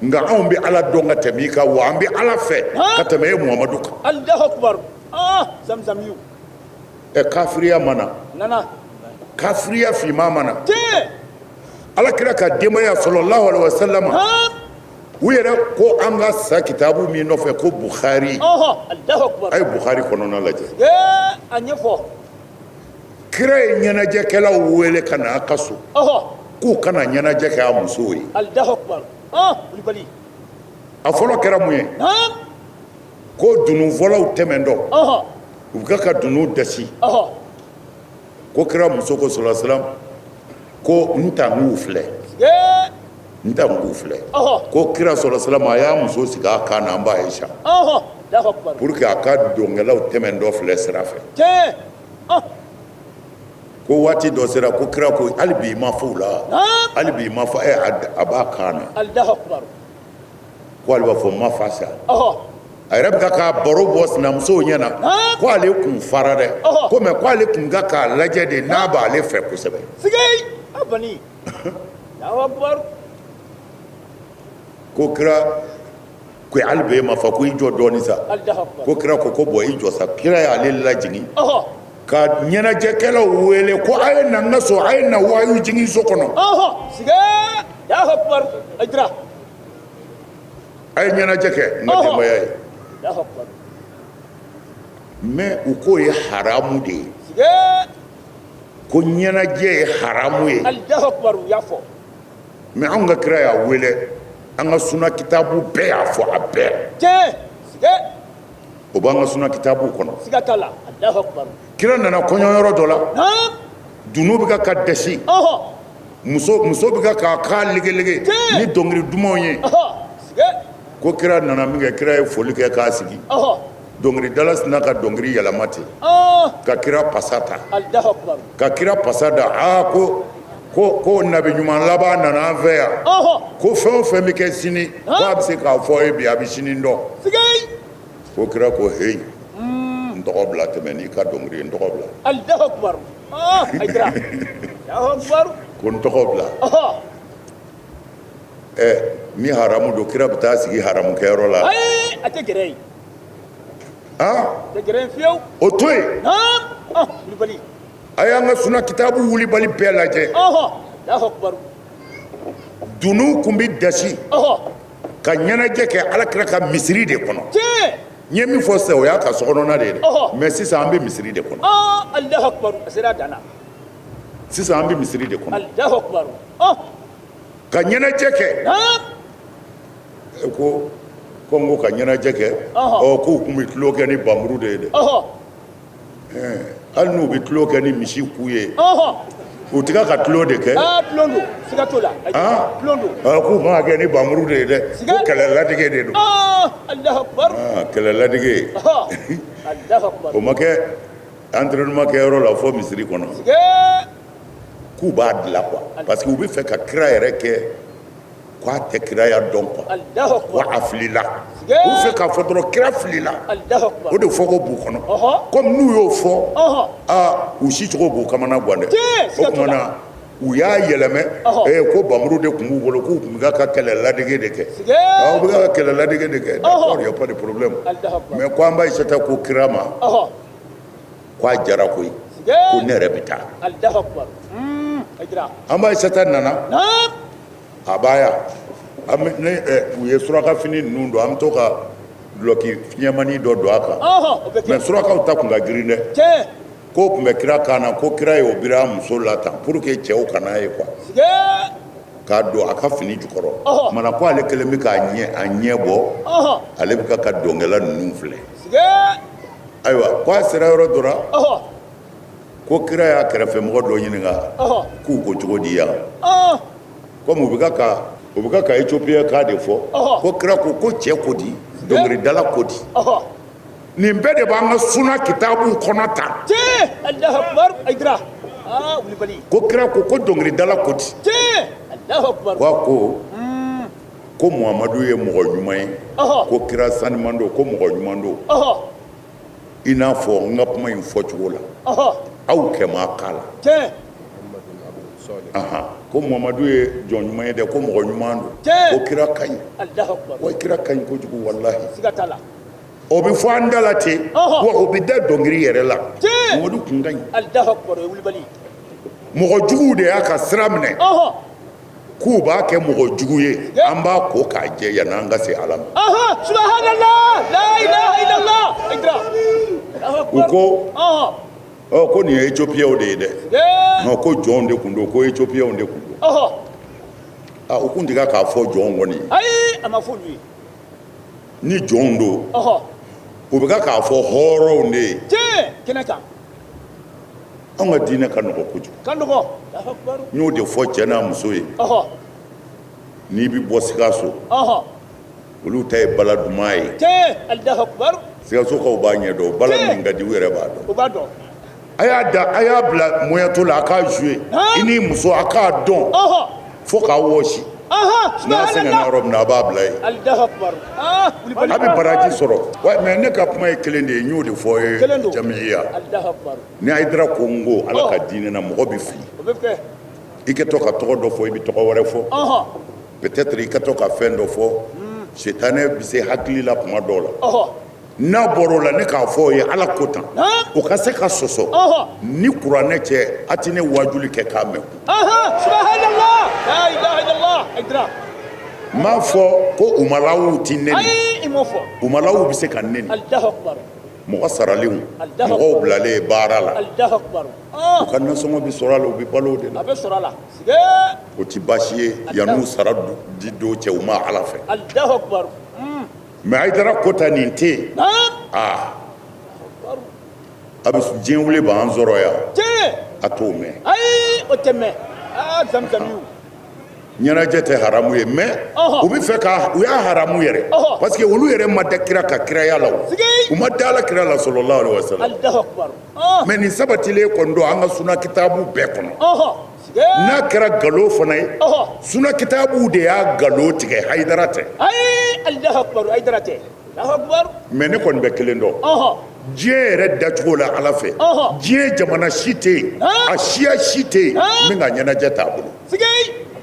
nka anw bɛ Ala dɔn ka tɛmɛ i kan, wa an bɛ Ala fɛ ka tɛmɛ e Muhamadu kan. Ɛ, kafiriya ma na, kafiriya finman ma na. Ala kira ka denbaya sɔlɔlahu alaihi wasallam, u yɛrɛ ko an ka sa kitabu min nɔfɛ ko Bukhari, a ye Bukhari kɔnɔna lajɛ. Kira ye ɲɛnajɛkɛlaw wele ka na a ka so k'u ka na ɲɛnajɛ kɛ a musow ye. A fɔlɔ kɛra mun ye? Ko dununfɔlaw tɛmɛntɔ, u bɛ ka dunun dasi, ko kira muso ko sɔlɔlahu salam ko n ta n k'u filɛ, n ta n k'u filɛ. Ko kira sɔlɔlahu salam, a y'a muso sigi a kan na, an ba Ayisa, pour que a ka dɔnkɛlaw tɛmɛntɔ filɛ sira fɛ. Ko waati dɔ sera, ko kira ko hali bi i ma fɔ u la, hali bi i ma fɔ. Ɛ, a b'a kan na, ko ale b'a fɔ ma fa sa. A yɛrɛ bɛ ka k'a baro bɔ sinamusow ɲɛna ko ale kun fara dɛ, ko mais ko ale kun ka k'a lajɛ de n'a b'ale fɛ kosɛbɛ. Ko kira ko hali bi e ma fa, ko i jɔ dɔɔnin sa. Ko kira ko bon, i jɔ sa. Kira y'ale lajigin ka ɲɛnajɛkɛlaw wele ko a ye na n ka so, a ye na wayu jigin so kɔnɔ, a ye ɲɛnajɛ kɛ n ka denbaya ye. Mais u k'o ye haramu de ye, ko ɲɛnajɛ ye haramu ye. Mais anw ka kira y'a wele, an ka suna kitabu bɛɛ y'a fɔ, a bɛɛ, o b'an ka suna kitabu kɔnɔ. Kira nana kɔɲɔyɔrɔ dɔ la, dunun bɛ ka dɛsi, muso bɛ ka k'a kan legelege ni dɔnkili dumanw ye. Ko kira nana min kɛ, kira ye foli kɛ k'a sigi. Dɔnkilidala sinna ka dɔnkili yɛlɛma ten ka kira pasa ta ka kira pasa da. Aa, ko ko ko nabi ɲuman laban nana an fɛ yan, ko fɛn o fɛn bɛ kɛ sini, ko a bɛ se k'a fɔ ye bi, a bɛ sini dɔn. Ko kira ko: heyi, n tɔgɔ bila, tɛmɛ n'i ka dɔnkili ye, n tɔgɔ bila. Allahu akbar. Ah, Haidara. Allahu akbar. Ko n tɔgɔ bila. Ɛ, ni haramu don, kira bɛ taa sigi haramukɛyɔrɔ la? Ayi, a tɛ gɛrɛ yen. Han? A tɛ gɛrɛ yen fiyewu. O to yen. Naam. Ah, wulibali. A y'an ka suna kitabu wulibali bɛɛ lajɛ. Allahu akbar. Dunun kun bɛ dasi ka ɲɛnajɛ kɛ ala kira ka misiri de kɔnɔ. N ye min fɔ sisan, o y'a ka sokɔnɔna de ye dɛ. Mais sisan an bɛ misiri de kɔnɔ. Ah, Allahu akbar. A sera a dan na. Sisan an bɛ misiri de kɔnɔ. Allahu akbar. Ah. Ka ɲɛnajɛ kɛ. E ko ko n ko ka ɲɛnajɛ kɛ. Ɔ, k'u tun bɛ tulon kɛ ni bamuru de ye dɛ. Hali n'u bɛ tulon kɛ ni misi ku ye, u tɛ ka tulon de kɛ. Ah, tulon don. Siga t'o la. Tulon don. K'u kan ka kɛ ni bamuru de ye dɛ, ko kɛlɛ ladege de don. Ah, Allahu akbar. Kɛlɛ ladege. Allahu akbar. O ma kɛ entraînement kɛyɔrɔ la fo misiri kɔnɔ. K'u b'a dilan quoi, parce que u bɛ fɛ ka kira yɛrɛ kɛ k'a tɛ kiraya dɔn quoi, Allahu wa akbar. a filila. U fɛ k'a fɔ dɔrɔn kira filila. Allahu akbar. O de fɔko b'u kɔnɔ. Comme n'u y'o fɔ, aa, u si cogo b'u kamana gan dɛ. Tiɲɛ, O tuma na u y'a yɛlɛmɛ. Ee, ko bamuru de tun b'u bolo, k'u tun bɛ ka kɛlɛ ladege de kɛ. Aw bɛ ka kɛlɛ ladege de kɛ, d'accord, y a pas de problème. Allahu akbar. Mais ko an b'a Ayisata ko kira ma k'a jara koyi, ko ne yɛrɛ bɛ taa. Allahu akbar. Haidara. An ba Ayisata nana. Naam. A b'a yan, an bɛ ne ɛ u ye suraka fini ninnu don, an bɛ to ka dulɔki fiɲɛmani dɔ don a kan. O bɛ kɛ. Mais surakaw ta kun ka girin dɛ. Ko tun bɛ kira kan na, ko kira y'o biri a muso la tan pour que cɛw kana ye quoi, k'a don a ka fini jukɔrɔ. Mana ko ale kelen bɛ k'a ɲɛ, a ɲɛ bɔ, ale bɛ ka dɔnkɛla ninnu filɛ. Ayiwa, ko a sera yɔrɔ dɔ la, ko kira y'a kɛrɛfɛmɔgɔ dɔ ɲininka k'u ko cogo di yan, komi u bɛ ka Éthiopien kan de fɔ. Ko kira ko ko cɛ ko di, dɔnkilidala ko di? Nin bɛɛ de b'an ka suna kitabu kɔnɔ tan. Tiɲɛ. Allahu akbar. Haidara. Ah, wulibali. Ko kira ko ko dɔnkilidala ko di? Tiɲɛ. Allahu akbar. Ko a ko ko Muhamadu ye mɔgɔ ɲuman ye, ko kira saniman don, ko mɔgɔ ɲuman don. I n'a fɔ n ka kuma in fɔcogo la, aw kɛma k'a la. Ahan, ko Muhamadu ye jɔn ɲuman ye dɛ, ko mɔgɔ ɲuman don. Ko kira ka ɲi. Allahu akbar. Wa kira ka ɲi kojugu, walahi. Siga t'a la. O bɛ fɔ an da la ten, wa o bɛ da dɔnkili yɛrɛ la. Muhamadu kun ka ɲi. Allahu akbar. O ye wulibali. Mɔgɔ juguw de y'a ka sira minɛ k'u b'a kɛ mɔgɔ jugu ye. An b'a ko k'a jɛ yanni an ka se Ala ma. Subhanallah. La ilaha illallah. Haidara. Allahu U akbar. ko ɔ, ko nin ye Éthiopiens de ye dɛ. Non, ko jɔnw de kun don, ko Éthiopiens de kun don. A, u kun tɛ k'a fɔ jɔnw kɔni ye. Ayi, a ma fɔ olu ye. Ni jɔnw don, u bɛ ka k'a fɔ hɔrɔnw de ye. Tiɲɛ. Kɛnɛ kan. Anw ka diinɛ ka nɔgɔ kojugu. Ka nɔgɔ. Allahu akbar. N y'o de fɔ cɛ n'a muso ye. N'i bɛ bɔ Sikaso, olu ta ye bala duman ye. Tiɲɛ. Allahu akbar. Sikasokaw b'a ɲɛ dɔn, bala min ka di, u yɛrɛ b'a dɔn. U b'a dɔn. A y'a da, a y'a bila moyato la, a k'a jouer. I ni muso, a k'a dɔn fo k'a wɔsi. N'a sɛgɛnna yɔrɔ min na, a b'a bila yen. Allahu akbar. Ah, wulibali. A bɛ baraji sɔrɔ wa. Mais ne ka kuma ye kelen de ye, n y'o de fɔ ye. Kelen don. Jamiya. Allahu akbar. Ni Hayidara ko n ko Ala ka diinɛ na, mɔgɔ bɛ fili. O bɛ kɛ. I kɛ to ka tɔgɔ dɔ fɔ, i bɛ tɔgɔ wɛrɛ fɔ. Peut-être i ka to ka fɛn dɔ fɔ, sitanɛ bɛ se hakili la kuma dɔw la. N'a bɔra o la, ne k'a fɔ o ye Ala ko tan, o ka se ka sɔsɔ ni kuranɛ cɛ, a tɛ ne wajuli kɛ k'a mɛn. Subhanallah. La ilaha illallah. Haidara. N m'a fɔ ko umalaw ti neni. Ayi, i m'o fɔ. Umalaw bɛ se ka neni. Allahu akbar. Mɔgɔ saralenw, Allahu mɔgɔw bilalen baara la, Allahu akbar. U ka nasɔngɔ bɛ sɔrɔ a la, u bɛ balo o de la. A bɛ sɔrɔ a la. Sige. O ti baasi ye yann'u sara di don cɛ, u ma Ala fɛ. Allahu akbar. Mais Hayidara ko ta nin tɛ yen. Aa, a bɛ diɲɛ wuli b'an sɔrɔ yan. Tiɲɛ. A t'o mɛn. Ayi, o tɛ mɛn. Ah, zamzamiw. Ɲɛnajɛ tɛ haramu ye, mais u bɛ fɛ ka u y'a haramu yɛrɛ, parce que olu yɛrɛ ma da kira ka kiraya la, u ma da ala kira la sallallahu alaihi wasallam. Mais nin sabatilen kɔni don an ka suna kitabu bɛɛ kɔnɔ. N'a kɛra nkalon fana ye, suna kitabu de y'a nkalon tigɛ, Hayidara tɛ. Mais ne kɔni bɛ kelen dɔn diɲɛ yɛrɛ dacogo la ala fɛ, diɲɛ jamana si tɛ yen, a siya si tɛ yen min ka ɲɛnajɛ t'a bolo. A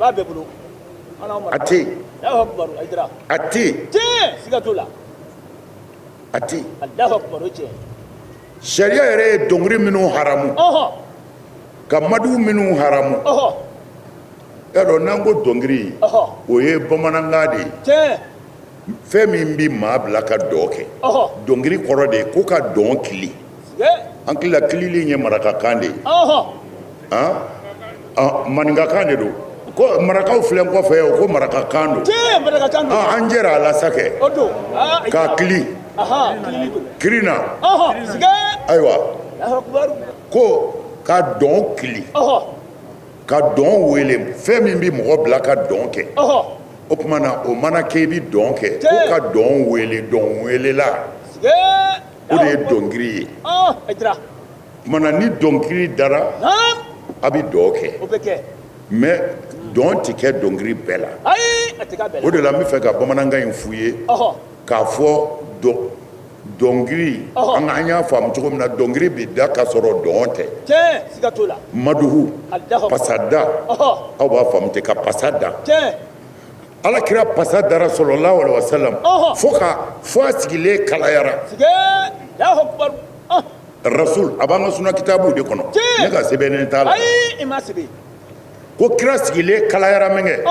b'a bɛɛ bolo. A tɛ yen. A tɛ yen. Siga t'o la. A tɛ yen. Sariya yɛrɛ ye dɔnkili minnu haramu, ka madu minnu haramu, y'a dɔn n'an ko dɔnkili, o ye bamanankan de ye, fɛn min bɛ maa bila ka dɔn kɛ. Dɔnkili kɔrɔ de ye ko ka dɔn kili. An hakili la kilili ye marakakan de ye, maninkakan de don. Ko marakaw filɛ n kɔfɛ, o ko marakakan don. An jɛra a la sa kɛ k'a kili kirin na. Ayiwa, ko ka dɔn kili, ka dɔn wele, fɛn min bɛ mɔgɔ bila ka dɔn kɛ. O tuma na, o mana kɛ i bɛ dɔn kɛ, ko ka dɔn wele, dɔn welela, o de ye dɔnkili ye. O tuma na, ni dɔnkili dara, a bɛ dɔn kɛ. Mais dɔn tɛ kɛ dɔnkili bɛɛ la. O de la n bɛ fɛ ka bamanankan in f'u ye k'a fɔ dɔnkili, an y'a faamu cogo min na, dɔnkili bɛ da ka sɔrɔ dɔn tɛ. Maduhu, pasada, aw b'a faamu ten, ka pasa da. Ala kira pasa dara sallallahu alaihi wasallam fo ka fo a sigilen kalayara. Rasul, a b'an ka suna kitabuw de kɔnɔ, ne ka sɛbɛnnen t'a la. Ko kira sigilen kalayara min kɛ,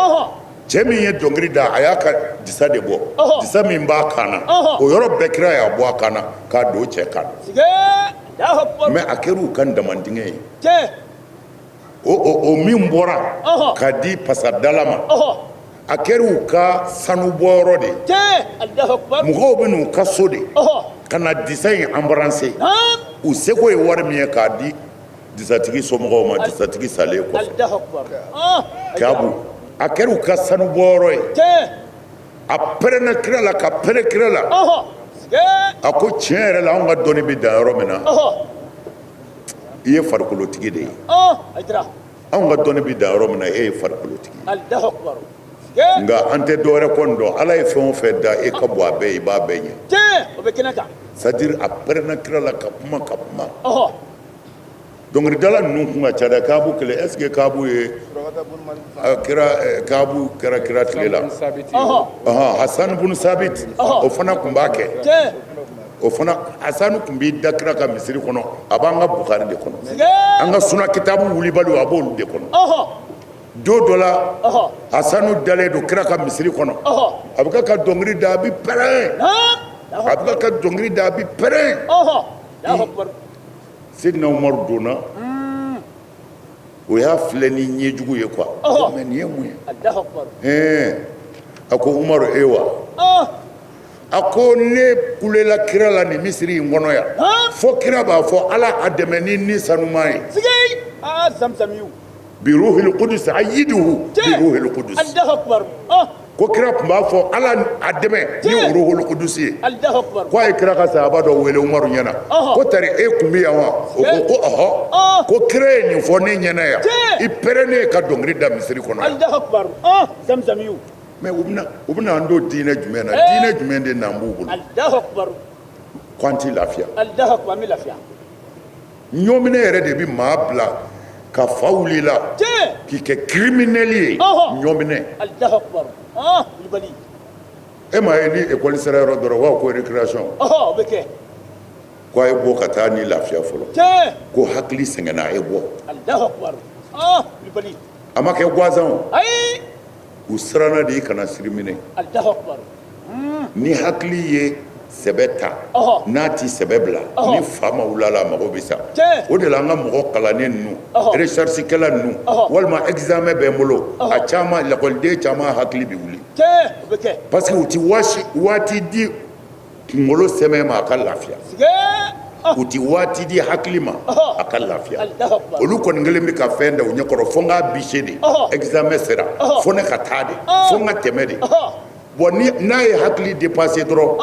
cɛ min ye dɔnkili da, a y'a ka disa de bɔ, disa min b'a kan na, o yɔrɔ bɛɛ kira y'a bɔ a kan na k'a don cɛ kan na. Mais a kɛra u ka damandingɛ ye. O min bɔra ka di pasadala ma, a kɛra u ka sanubɔyɔrɔ de ye. Mɔgɔw bɛ n'u ka so de ka na disa in embrasser. U seko ye wari min ye k'a di disatigi somɔgɔw ma, disatigi salen kɔfɛ. Kaabu, a kɛra u ka sanubɔyɔrɔ ye. A pɛrɛnna kira la ka pɛrɛn kira la. A ko tiɲɛ yɛrɛ la, anw ka dɔnni bɛ dan yɔrɔ min na, i ye farikolotigi de ye. Anw ka dɔnni bɛ dan yɔrɔ min na, e ye farikolotigi ye. Nka an tɛ dɔwɛrɛ kɔni dɔn. Ala ye fɛn o fɛn da, e ka bɔ a bɛɛ ye, i b'a bɛɛ ɲɛ. C'est à dire, a pɛrɛnna kira la ka kuma ka kuma. Dɔnkilidala ninnu kun ka ca dɛ. Kaabu kelen, est ce que Kaabu ye kira, Kaabu kɛra kira tile la? Hasan bun Sabit, o fana tun b'a kɛ. O fana Hasan tun b'i da kira ka misiri kɔnɔ. A b'an ka Bukari de kɔnɔ, an ka suna kitabu wulibaliw, a b'olu de kɔnɔ. Don dɔ la, Hasanu dalen don kira ka misiri kɔnɔ, a bɛ ka dɔnkili da, a bɛ pɛrɛn, a bɛ ka dɔnkili da, a bɛ pɛrɛn. Sidina Umaru donna, o y'a filɛ ni ɲɛjugu ye quoi. Mais nin ye mun ye? A ko Umaru, e wa? A ko ne kulela kira la nin misiri in kɔnɔ yan, fo kira b'a fɔ ala a dɛmɛ ni sanuman ye. Biruhil qudus ayiduhu biruhil qudus. Ko kira tun b'a fɔ ala a dɛmɛ ni ruhul qudus ye. Ko a ye kira ka sahaba dɔ wele Umaru ɲɛna, ko tari e kun bɛ yan wa? O ko ko ɔhɔ. Ko kira ye nin fɔ ne ɲɛna yan, i pɛrɛnnen ka dɔnkili da misiri kɔnɔ yan. Mais u bɛna an don diinɛ jumɛn na? Diinɛ jumɛn de n'an b'u bolo ko an tɛ lafiya? Ɲɔminɛ yɛrɛ de bɛ maa bila ka fa wuli la k'i kɛ criminel ye. Ɲɔminɛ, e m'a ye ni école sera yɔrɔ dɔrɔn, u b'a fɔ ko récréation, ko a ye bɔ ka taa ni lafiya fɔlɔ, ko hakili sɛgɛnna, a ye bɔ. A ma kɛ gansan o, u siranna de i kana siri minɛ. Ni hakili ye sɛbɛ ta, n'a ti sɛbɛ bila, ni fa ma wuli a la, a mago bɛ sa. O de la an ka mɔgɔ kalannen ninnu, recherche kɛla ninnu, walima examen bɛ n bolo, a caman, lakɔliden caman hakili bɛ wuli, parce que u ti waati di kunkolo sɛmɛ ma a ka lafiya. U ti waati di hakili ma a ka lafiya. Olu kɔni kelen bɛ ka fɛn da u ɲɛkɔrɔ, fo n k'a bise de, examen sera, fo ne ka taa de, fo n ka tɛmɛ de. Bon, ni n'a ye hakili dépasser dɔrɔn,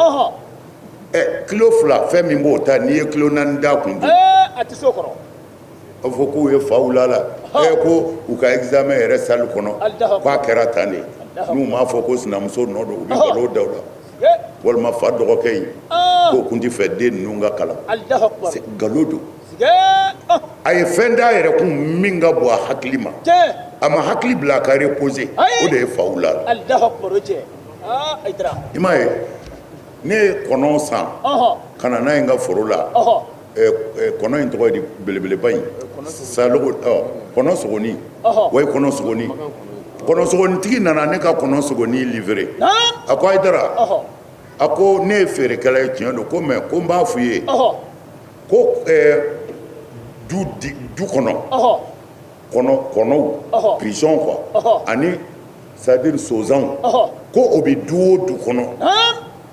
ɛ, kilo 2 fɛn min b'o ta, n'i ye kilo 4 d'a kun dun, A tɛ se o kɔrɔ. A fɔ k'u ye faw la la, ɛ, ko u ka examen yɛrɛ salle kɔnɔ, k'a kɛra tan de. N'u m'a fɔ ko sinamuso nɔ don, u bɛ nkalon da u la, walima fa dɔgɔkɛ in k'o kun tɛ fɛ den ninnu ka kalan. Nkalon don. A ye fɛn d'a yɛrɛ kun min ka bon a hakili ma, a ma hakili bila a ka reposer, o de ye faw la. I m'a ye, ne ye kɔnɔ san ka na n'a ye n ka foro la. Kɔnɔ in tɔgɔ ye di? Belebeleba in, salogo, kɔnɔ sogonin. O ye kɔnɔ sogonin. Kɔnɔ sogonintigi nana ne ka kɔnɔ sogonin livrer. A ko: Hayidara, a ko ne ye feerekɛla ye, tiɲɛ don, ko mais ko n b'a f'u ye ko du du kɔnɔ kɔnɔ kɔnɔw, pigeon quoi, ani c'est à dire sonsanw, ko o bɛ du o du kɔnɔ,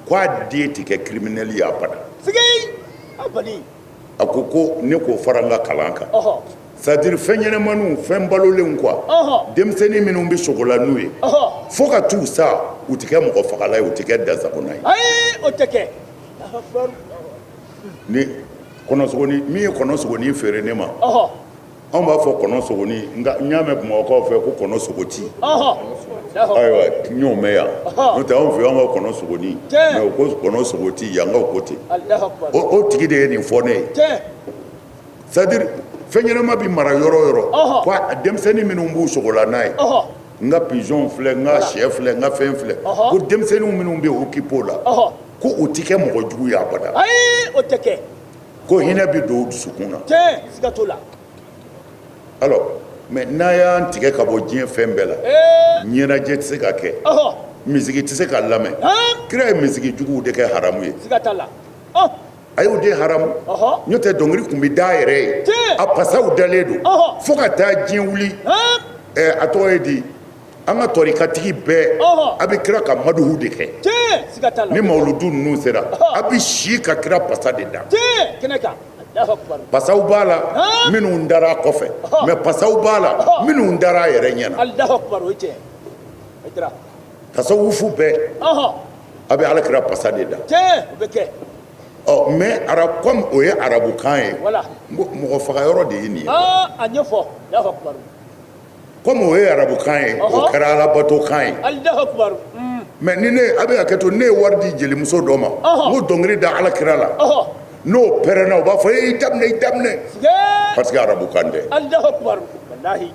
ko a den tɛ kɛ criminel ye abada. A ko ko ne k'o fara n ka kalan kan, c'est à dire fɛn ɲɛnɛmaniw, fɛn balolenw quoi, denmisɛnnin minnu bɛ sogo la n'u ye fo ka t'u sa, u tɛ kɛ mɔgɔ fagala ye, u tɛ kɛ dasagona ye. O tɛ kɛ. Ni kɔnɔsogoni min ye kɔnɔsogoni feere ne ma, anw b'a fɔ kɔnɔ sogoni, nka n y'a mɛn Bamakɔkaw fɛ ko kɔnɔ sogoti. Ayiwa, n y'o mɛn yan, n'o tɛ anw fɛ, anw ka kɔnɔ sogoni, mais o ko kɔnɔ sogoti, yankaw ko ten. O tigi de ye nin fɔ ne ye, c'est à dire fɛn ɲɛnama bɛ mara yɔrɔ o yɔrɔ, ko denmisɛnnin minnu b'u sogo la n'a ye, n ka pigeon filɛ, n ka sɛ filɛ, n ka fɛn filɛ, ko denmisɛnnin minnu bɛ occupé o la, ko u ti kɛ mɔgɔ jugu ye abada. Ayi, o tɛ kɛ. Ko hinɛ bɛ don u dusukun na. Tiɲɛ, siga t'o la. Alors, mais n'a y'an tigɛ ka bɔ diɲɛ fɛn bɛɛ la, ɲɛnajɛ tɛ se ka kɛ, misigi tɛ se ka lamɛn. Kira ye misigi juguw de kɛ haramu ye. Siga t'a la. A y'o de haramu, n'o tɛ dɔnkili tun bɛ da a yɛrɛ ye, a pasaw dalen don fo ka taa diɲɛ wuli. A tɔgɔ ye di, an ka tɔrikatigi bɛɛ, a bɛ kira ka maduhu de kɛ. Tiɲɛ, siga t'a la. Ni mawuludu ninnu sera, a bɛ si ka kira pasa de da. Tiɲɛ, kɛnɛ kan. Alahu akubar. Pasaw b'a la minnu dara a kɔfɛ, mais pasaw b'a la minnu dara a yɛrɛ ɲɛna. Alahu akubar, o ye tiɲɛ. Hayidara. Tasawufu bɛɛ, a bɛ ala kira pasa de da. Tiɲɛ, o bɛ kɛ. Ɔ, mais arab, comme o ye arabukan ye, n ko mɔgɔ faga yɔrɔ de ye nin ye. A ɲɛfɔ. Alahu akubar. Comme o ye arabukan ye, o kɛra alabatokan ye. Alahu akubar. Mais ni ne a bɛ hakɛ to, ne ye wari di jelimuso dɔ ma, n ko dɔnkili da ala kira la, n'o pɛrɛnna, u b'a fɔ e i daminɛ, i daminɛ, parce que arabukan tɛ. Alahu akubar, walahi.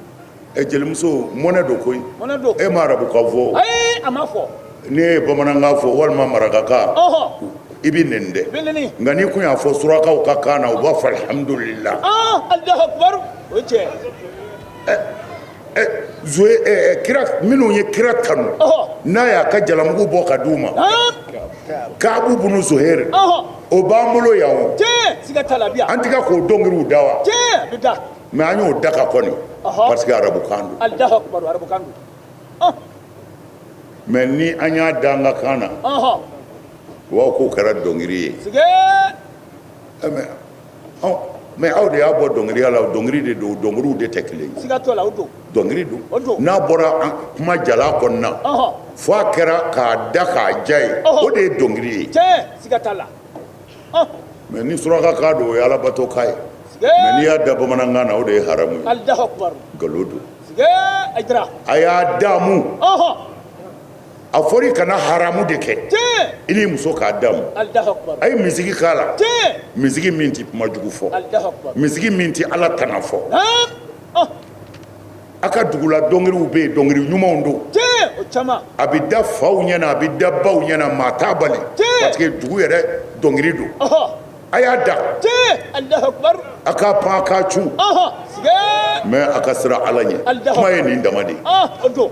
Ɛ, jelimuso, mɔnɛ don koyi. Mɔnɛ don. E ma arabukan fɔ. Ayi, a ma fɔ. N'i ye bamanankan fɔ walima marakakan, i bɛ nɛni dɛ. I bɛ nɛni. Nka n'i kun y'a fɔ surakaw ka kan na, u b'a fɔ alihamudulila. Alahu akubar, o ye tiɲɛ. Ɛ, zoye, ɛ, kira minnu ye kira kanu, n'a y'a ka jalamugu bɔ ka d'u ma, Kaabu bunu Zoheri, o b'an bolo yan o. Tiɲɛ, siga t'a la, bi yan. An tɛ ka k'o dɔnkiliw da wa? Tiɲɛ, a bɛ da. Mais an y'o da ka kɔni, parce que arabukan don. Alahu akubar, arabukan don. Mais ni an y'a da an ka kan na, u b'a fɔ k'o kɛra dɔnkili ye. Ɛ, mais anw, mais aw de y'a bɔ dɔnkiliya la, dɔnkili de don, dɔnkiliw de tɛ kelen ye. Siga t'o la, o don. Dɔnkili don. O don. N'a bɔra an kuma jala kɔnɔna, fo a kɛra k'a da k'a ja ye, o de ye dɔnkili ye. Tiɲɛ, siga t'a la. Mais ni surakakan don, o ye alabato kan ye. Mais n'i y'a da bamanankan na, o de ye haramu ye. Alahu akubar. Nkalon don. Hayidara. A y'a damu. A fɔra i kana haramu de kɛ. I n'i muso k'a damu. Alahu akubar. A ye misigi k'a la. Misigi min tɛ kuma jugu fɔ. Alahu akubar. Misigi min tɛ ala tana fɔ. A ka dugula dɔnkiliw bɛ yen, dɔnkili ɲumanw don. Tiɲɛ, o caman. A bɛ da faw ɲɛna, a bɛ da baw ɲɛna, maa t'a bali. Parce que dugu yɛrɛ dɔnkili don. A y'a da. Tiɲɛ, Alahu akubar. A k'a pan, a k'a cun. Mais a ka siran ala ɲɛ. Kuma ye nin dama de ye. O don.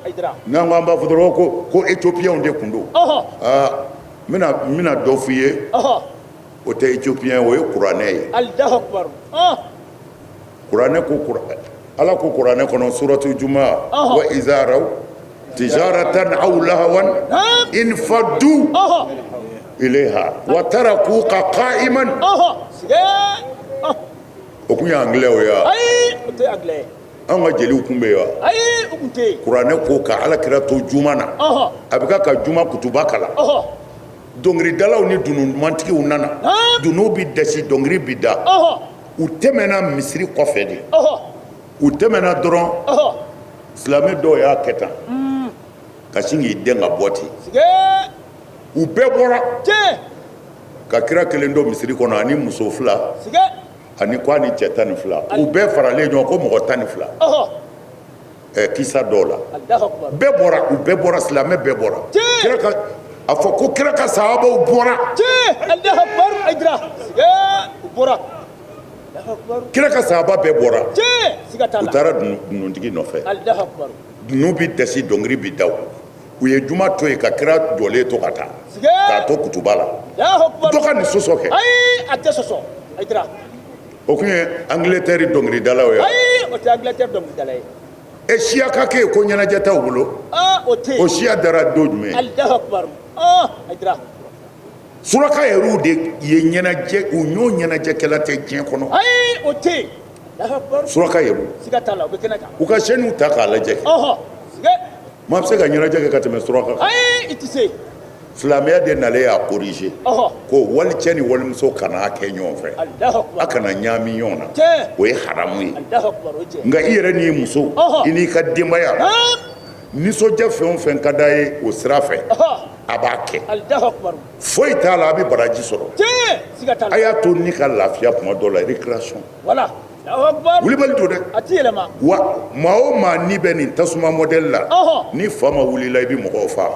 Hayidara. N'an ko an b'a fɔ dɔrɔn ko éthiopien de tun don. Aa, n bɛna dɔ f'i ye. O tɛ éthiopien, o ye kuranɛ ye. Alahu akubar. Kuranɛ ko, ala ko kuranɛ kɔnɔ, suratu juma, wa iza raw tijaratan aw lahawan infaddu. Ilayha wa tarakuka qa'iman. O kun ye anglais ye wa? Ayi, o tɛ anglais ye. Anw ka jeliw kun bɛ yen wa? Ayi, o kun tɛ yen. Kuranɛ ko ka Alakira to juma na, a bɛ ka juma kutuba kalan, dɔnkilidalaw ni dunundumantigiw nana, dunun bɛ dasi, dɔnkili bɛ da. U tɛmɛna misiri kɔfɛ de, u tɛmɛna dɔrɔn, silamɛ dɔw y'a kɛ tan ka sin k'i dɛn ka bɔ ten. U bɛɛ bɔra ka kira kelen to misiri kɔnɔ ani muso fila ani ko ani cɛ 12. U bɛɛ faralen ɲɔgɔn ko mɔgɔ 12. Ɛ, kisa dɔw la, bɛɛ bɔra, u bɛɛ bɔra, silamɛ bɛɛ bɔra. Kira ka a fɔ ko kira ka sahabaw bɔra. Kira ka sahaba bɛɛ bɔra, u taara dununtigi nɔfɛ. Dunun bɛ dasi, dɔnkili bɛ da. U ye juma to yen ka kira jɔlen to ka taa k'a to kutuba la. Dɔ ka nin sɔsɔ kɛ. Ayi, a tɛ sɔsɔ. O kun ye Angleterre dɔnkilidalaw ye. Ayi, o tɛ Angleterre dɔnkilidala ye. E, siya ka kɛ yen ko ɲɛnajɛ t'aw bolo? O tɛ. O siya dara don jumɛn? Suraka yɛrɛw de ye ɲɛnajɛ, u ɲɔ ɲɛnajɛkɛla tɛ diɲɛ kɔnɔ. Ayi, o tɛ yen. Suraka yɛrɛw. Siga t'a la, u bɛ kɛnɛ kan. U ka chaîne ta k'a lajɛ. Maa bɛ se ka ɲɛnajɛ kɛ ka tɛmɛ suraka kan? Ayi, i tɛ se. Silamɛya de nalen y'a corriger ko walicɛ ni walimuso kana kɛ ɲɔgɔn fɛ, a kana ɲaami ɲɔgɔn na, o ye haramu ye. Nka i yɛrɛ n'i muso, i n'i ka denbaya, nisɔndiya fɛn o fɛn ka d'a ye o sira fɛ, a b'a kɛ, foyi t'a la, a bɛ baraji sɔrɔ. A y'a to ni ka lafiya tuma dɔ la, récréation. Wulibali don dɛ. A ti yɛlɛma. Wa maa o maa ni bɛ nin tasuma modèle la, ni fa ma wulila, i bɛ mɔgɔw faa.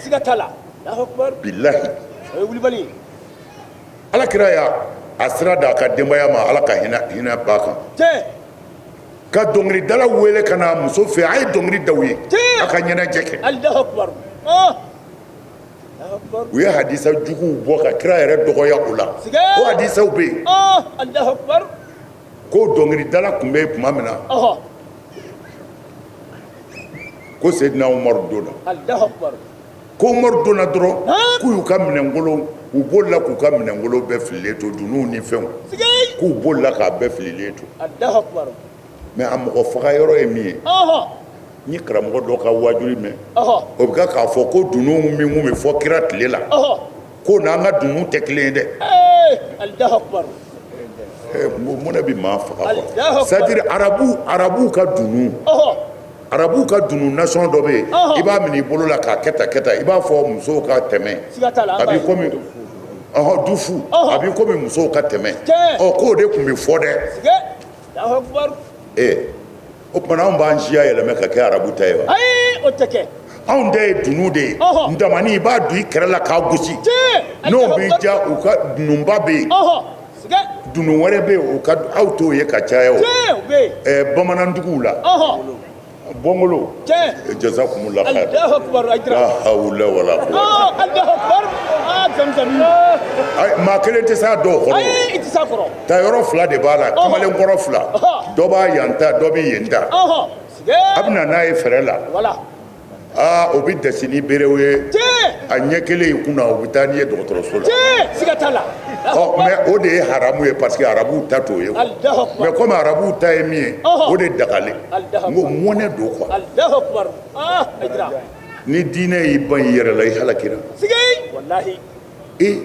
Siga t'a la. Bilahi. O ye wulibali ye. Ala kira y'a a sira d'a ka denbaya ma, Ala ka hinɛ b'a kan, ka dɔnkilidala wele ka na muso fɛ, a ye dɔnkili da u ye, a ka ɲɛnajɛ kɛ. U ye hadisa juguw bɔ ka kira yɛrɛ dɔgɔya o la. O hadisaw bɛ yen ko dɔnkilidala tun bɛ yen tuma min na ko Seydina Umaru donna, ko Umaru donna dɔrɔn, k'u y'u ka minɛnkolon, u bolila k'u ka minɛnkolon bɛɛ fililen to, dununw ni fɛnw, k'u bolila k'a bɛɛ fililen to. Mais a mɔgɔ faga yɔrɔ ye min ye, n ye karamɔgɔ dɔ ka wajuli mɛn, o bɛ ka k'a fɔ ko dunun min kun bɛ fɔ kira tile la, ko n'an ka dunun tɛ kelen ye dɛ. Mun de bɛ maa faga quoi? C'est à dire arabuw ka dunun, arabuw ka dunun nasɔn dɔ bɛ yen, i b'a minɛ i bolo la k'a kɛ tan kɛ tan, i b'a fɔ musow ka tɛmɛ, a b'i komi dufu, a b'i komi musow ka tɛmɛ. Ɔ, k'o de tun bɛ fɔ dɛ. Ee, o tuma anw b'an siya yɛlɛmɛ ka kɛ arabu ta ye wa? Ayi, o tɛ kɛ. Anw ta ye dunun de ye. Ntamani, i b'a don i kɛrɛ la k'a gosi, n'o b'i diya. U ka dununba bɛ yen, dunun wɛrɛ bɛ yen, o ka aw t'o ye ka caya o bamananduguw la. Bɔngolo, jazakumullah khair. La hawla wala quwwata. Maa kelen tɛ s'a dɔw kɔrɔ. Ta yɔrɔ fila de b'a la, kamalenkɔrɔ fila, dɔ b'a yan ta, dɔ bɛ yen ta. A bɛ na n'a ye fɛrɛ la, aa, o bɛ dasi ni berew ye a ɲɛ kelen in kunna, u bɛ taa n'i ye dɔgɔtɔrɔso la. Ɔ, mais o de ye haramu ye, parce que arabuw ta t'o ye. Mais comme arabuw ta ye min ye, o de dagalen. N ko mɔnɛ don quoi. Ni diinɛ y'i ban i yɛrɛ la, i halakira. E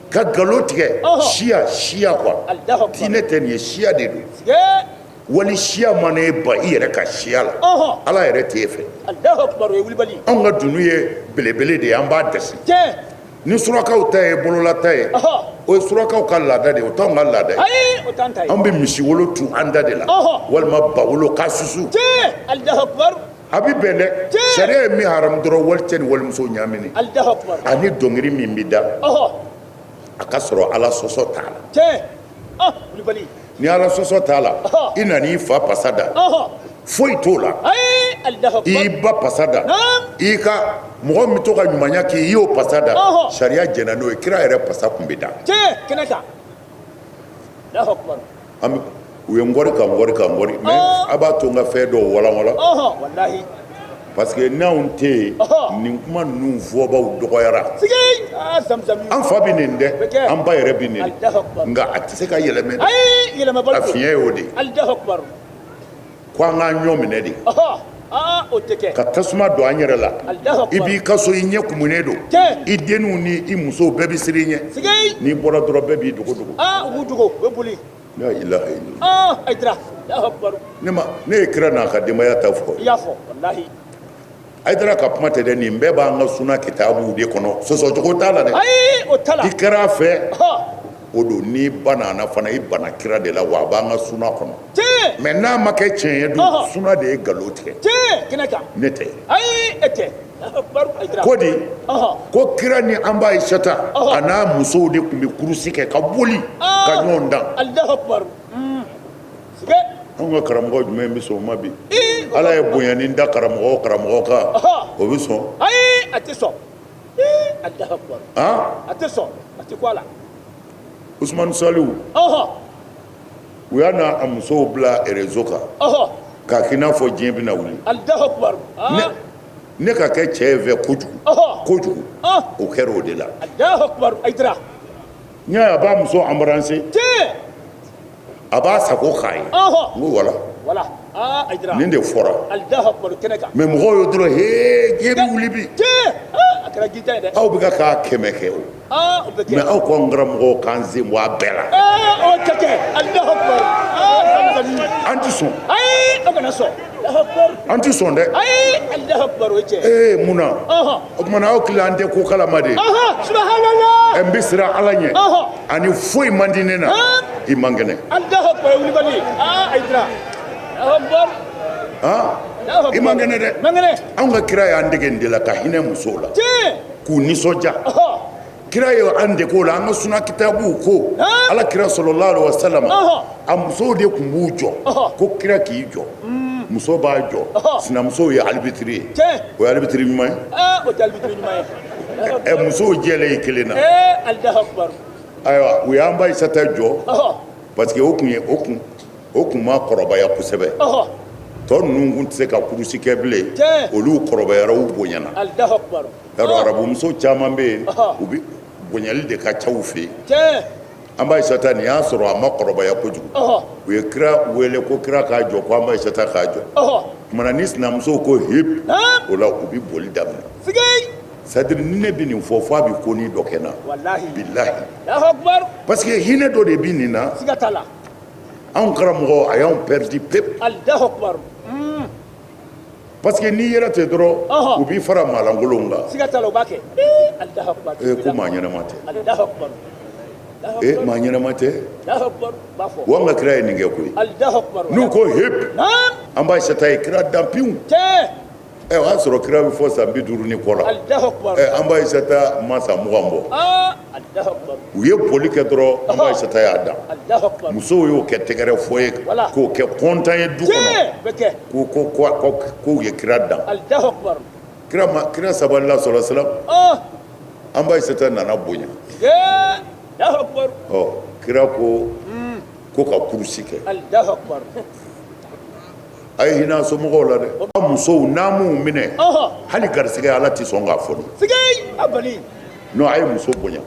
ka nkalon tigɛ, siya siya quoi, diinɛ tɛ nin ye, siya de don. Wali siya mana e ban i yɛrɛ ka siya la, Ala yɛrɛ t'e fɛ. Anw ka dunun ye belebele de ye, an b'a dasi. Ni surakaw ta ye bololata ye, o ye surakaw ka laada de ye, o t'anw ka laada ye. Anw bɛ misi wolo tu an da de la, walima ba wolo k'a susu, a bɛ bɛn dɛ. Sariya ye min haramu dɔrɔn, walicɛ ni walimuso ɲaamini ani dɔnkili min bɛ da, a ka sɔrɔ Ala sɔsɔ t'a la. Ni Ala sɔsɔ t'a la, i nana i fa pasa da, foyi t'o la. I ba pasa da, i ka mɔgɔ min to ka ɲumanya k'i y'o pasa da, sariya jɛnna n'o ye. Kira yɛrɛ pasa tun bɛ da. An u ye n kɔri ka n kɔri ka n kɔri, mais a b'a to n ka fɛn dɔw walanwalan. Parce que n'anw tɛ yen, nin kuma ninnu fɔbaw dɔgɔyara. An fa bɛ neni dɛ, an ba yɛrɛ bɛ neni, nka a tɛ se ka yɛlɛmɛ dɛ. A fiɲɛ y'o de ye. Ko an k'an ɲɔ minɛ de. Ka tasuma don an yɛrɛ la. I b'i ka so, i ɲɛ kumunen don, i denninw ni i musow bɛɛ bɛ siran i ɲɛ. N'i bɔra dɔrɔn, bɛɛ b'i dogo dogo. U b'u dogo, u bɛ boli. La ilaha illallah. Hayidara, Alahu akibaru. Ne ma ne ye kira n'a ka denbaya ta fɔ. I y'a fɔ walahi. Hayidara ka kuma tɛ dɛ, nin bɛɛ b'an ka suna kitabuw de kɔnɔ, sɔsɔcogo t'a la dɛ. Ayi, o t'a la. I kɛra a fɛ o don, n'i banna a fana, i banna kira de la, wa a b'an ka suna kɔnɔ. Tiɲɛ. Mais n'a ma kɛ tiɲɛ ye dun, suna de ye nkalon tigɛ. Tiɲɛ, kɛnɛ kan. Ne tɛ. Ayi, e tɛ. Ko di ko kira ni an ba Ayisata a n'a musow de tun bɛ kurusi kɛ ka boli ka ɲɔgɔn dan. Anw ka karamɔgɔ jumɛn bɛ sɔn o ma bi? Ala ye bonyani da karamɔgɔ o karamɔgɔ kan, o bɛ sɔn? Ayi, a tɛ sɔn. A tɛ sɔn, a tɛ kun a la. Usumani Saliwu, u y'a n'a musow bila réseau kan k'a k'i n'a fɔ diɲɛ bɛna wuli. Ne ka kɛ cɛ ye fɛ kojugu kojugu, o kɛra o de la. N y'a ye a b'a muso embrasser, a b'a sago k'a ye. N ko voilà, nin de fɔra. Mais mɔgɔw y'o dɔrɔn, hee, diɲɛ bɛ wuli bi. Aw bɛ ka k'a kɛmɛ kɛ o, mais aw ko an karamɔgɔw k'an sen bɔ a bɛɛ la. An tɛ sɔn. An tɛ sɔn dɛ. Ee, mun na? O tuma na aw tila an tɛ ko kalama de. N bɛ siran Ala ɲɛ ani foyi man di ne na, i man kɛnɛ. I man kɛnɛ dɛ. Anw ka kira y'an dege nin de la, ka hinɛ musow la, k'u nisɔndiya. Kira ye an dege o la. An ka suna kitabuw ko ala kira sallallahu alaihi wasallam, a musow de tun b'u jɔ ko kira k'i jɔ. Muso b'a jɔ, sinamusow ye arbitre ye. O ye arbitre ɲuman ye. Ɛ, musow jɛlen ye kelen na. Ayiwa, u y'an ba Ayisata jɔ parce que o kun ye o kun o kun ma kɔrɔbaya kosɛbɛ. Tɔ ninnu tun tɛ se ka kurusi kɛ bilen, olu kɔrɔbayara, u bonyana. Yarɔ, arabumuso caman bɛ yen, u bɛ bonyali de ka ca u fɛ yen. An ba Ayisata nin y'a sɔrɔ a ma kɔrɔbaya kojugu. U ye kira wele ko kira k'a jɔ, ko an ba Ayisata k'a jɔ. Tuma na ni sinamusow ko hip, o la u bɛ boli daminɛ. C'est à dire, ni ne bɛ nin fɔ, fo a bɛ konin dɔ kɛ n na, bilahi, parce que hinɛ dɔ de bɛ nin na. Anw karamɔgɔ a y'anw perdu pewu, parce que n'i yɛrɛ tɛ dɔrɔn, u b'i fara maalankolonw kan. Ee, ko maa ɲɛnama tɛ. Ee, maa ɲɛnama tɛ. Wa an ka kira ye nin kɛ koyi. N'u ko hip, an ba Ayisata ye kira dan piwu. Ɛ, o y'a sɔrɔ kira bɛ fɔ san 50 ni kɔ la. Ɛ, an ba Ayisata ma san 20 bɔ. U ye boli kɛ dɔrɔn, an ba Ayisata y'a dan. Musow y'o kɛ tɛgɛrɛ fɔ ye, k'o kɛ kɔntan ye du kɔnɔ, ko k'u ye kira dan. Kira ma, kira sabalila sɔrɔ salam. An ba Ayisata nana bonya. Ɔ, kira ko ka kurusi kɛ. A ye hinɛ somɔgɔw la dɛ. Aw musow, n'a m'u minɛ, hali garisɛgɛ Ala tɛ sɔn k'a fɔ. Non, a ye muso bonya,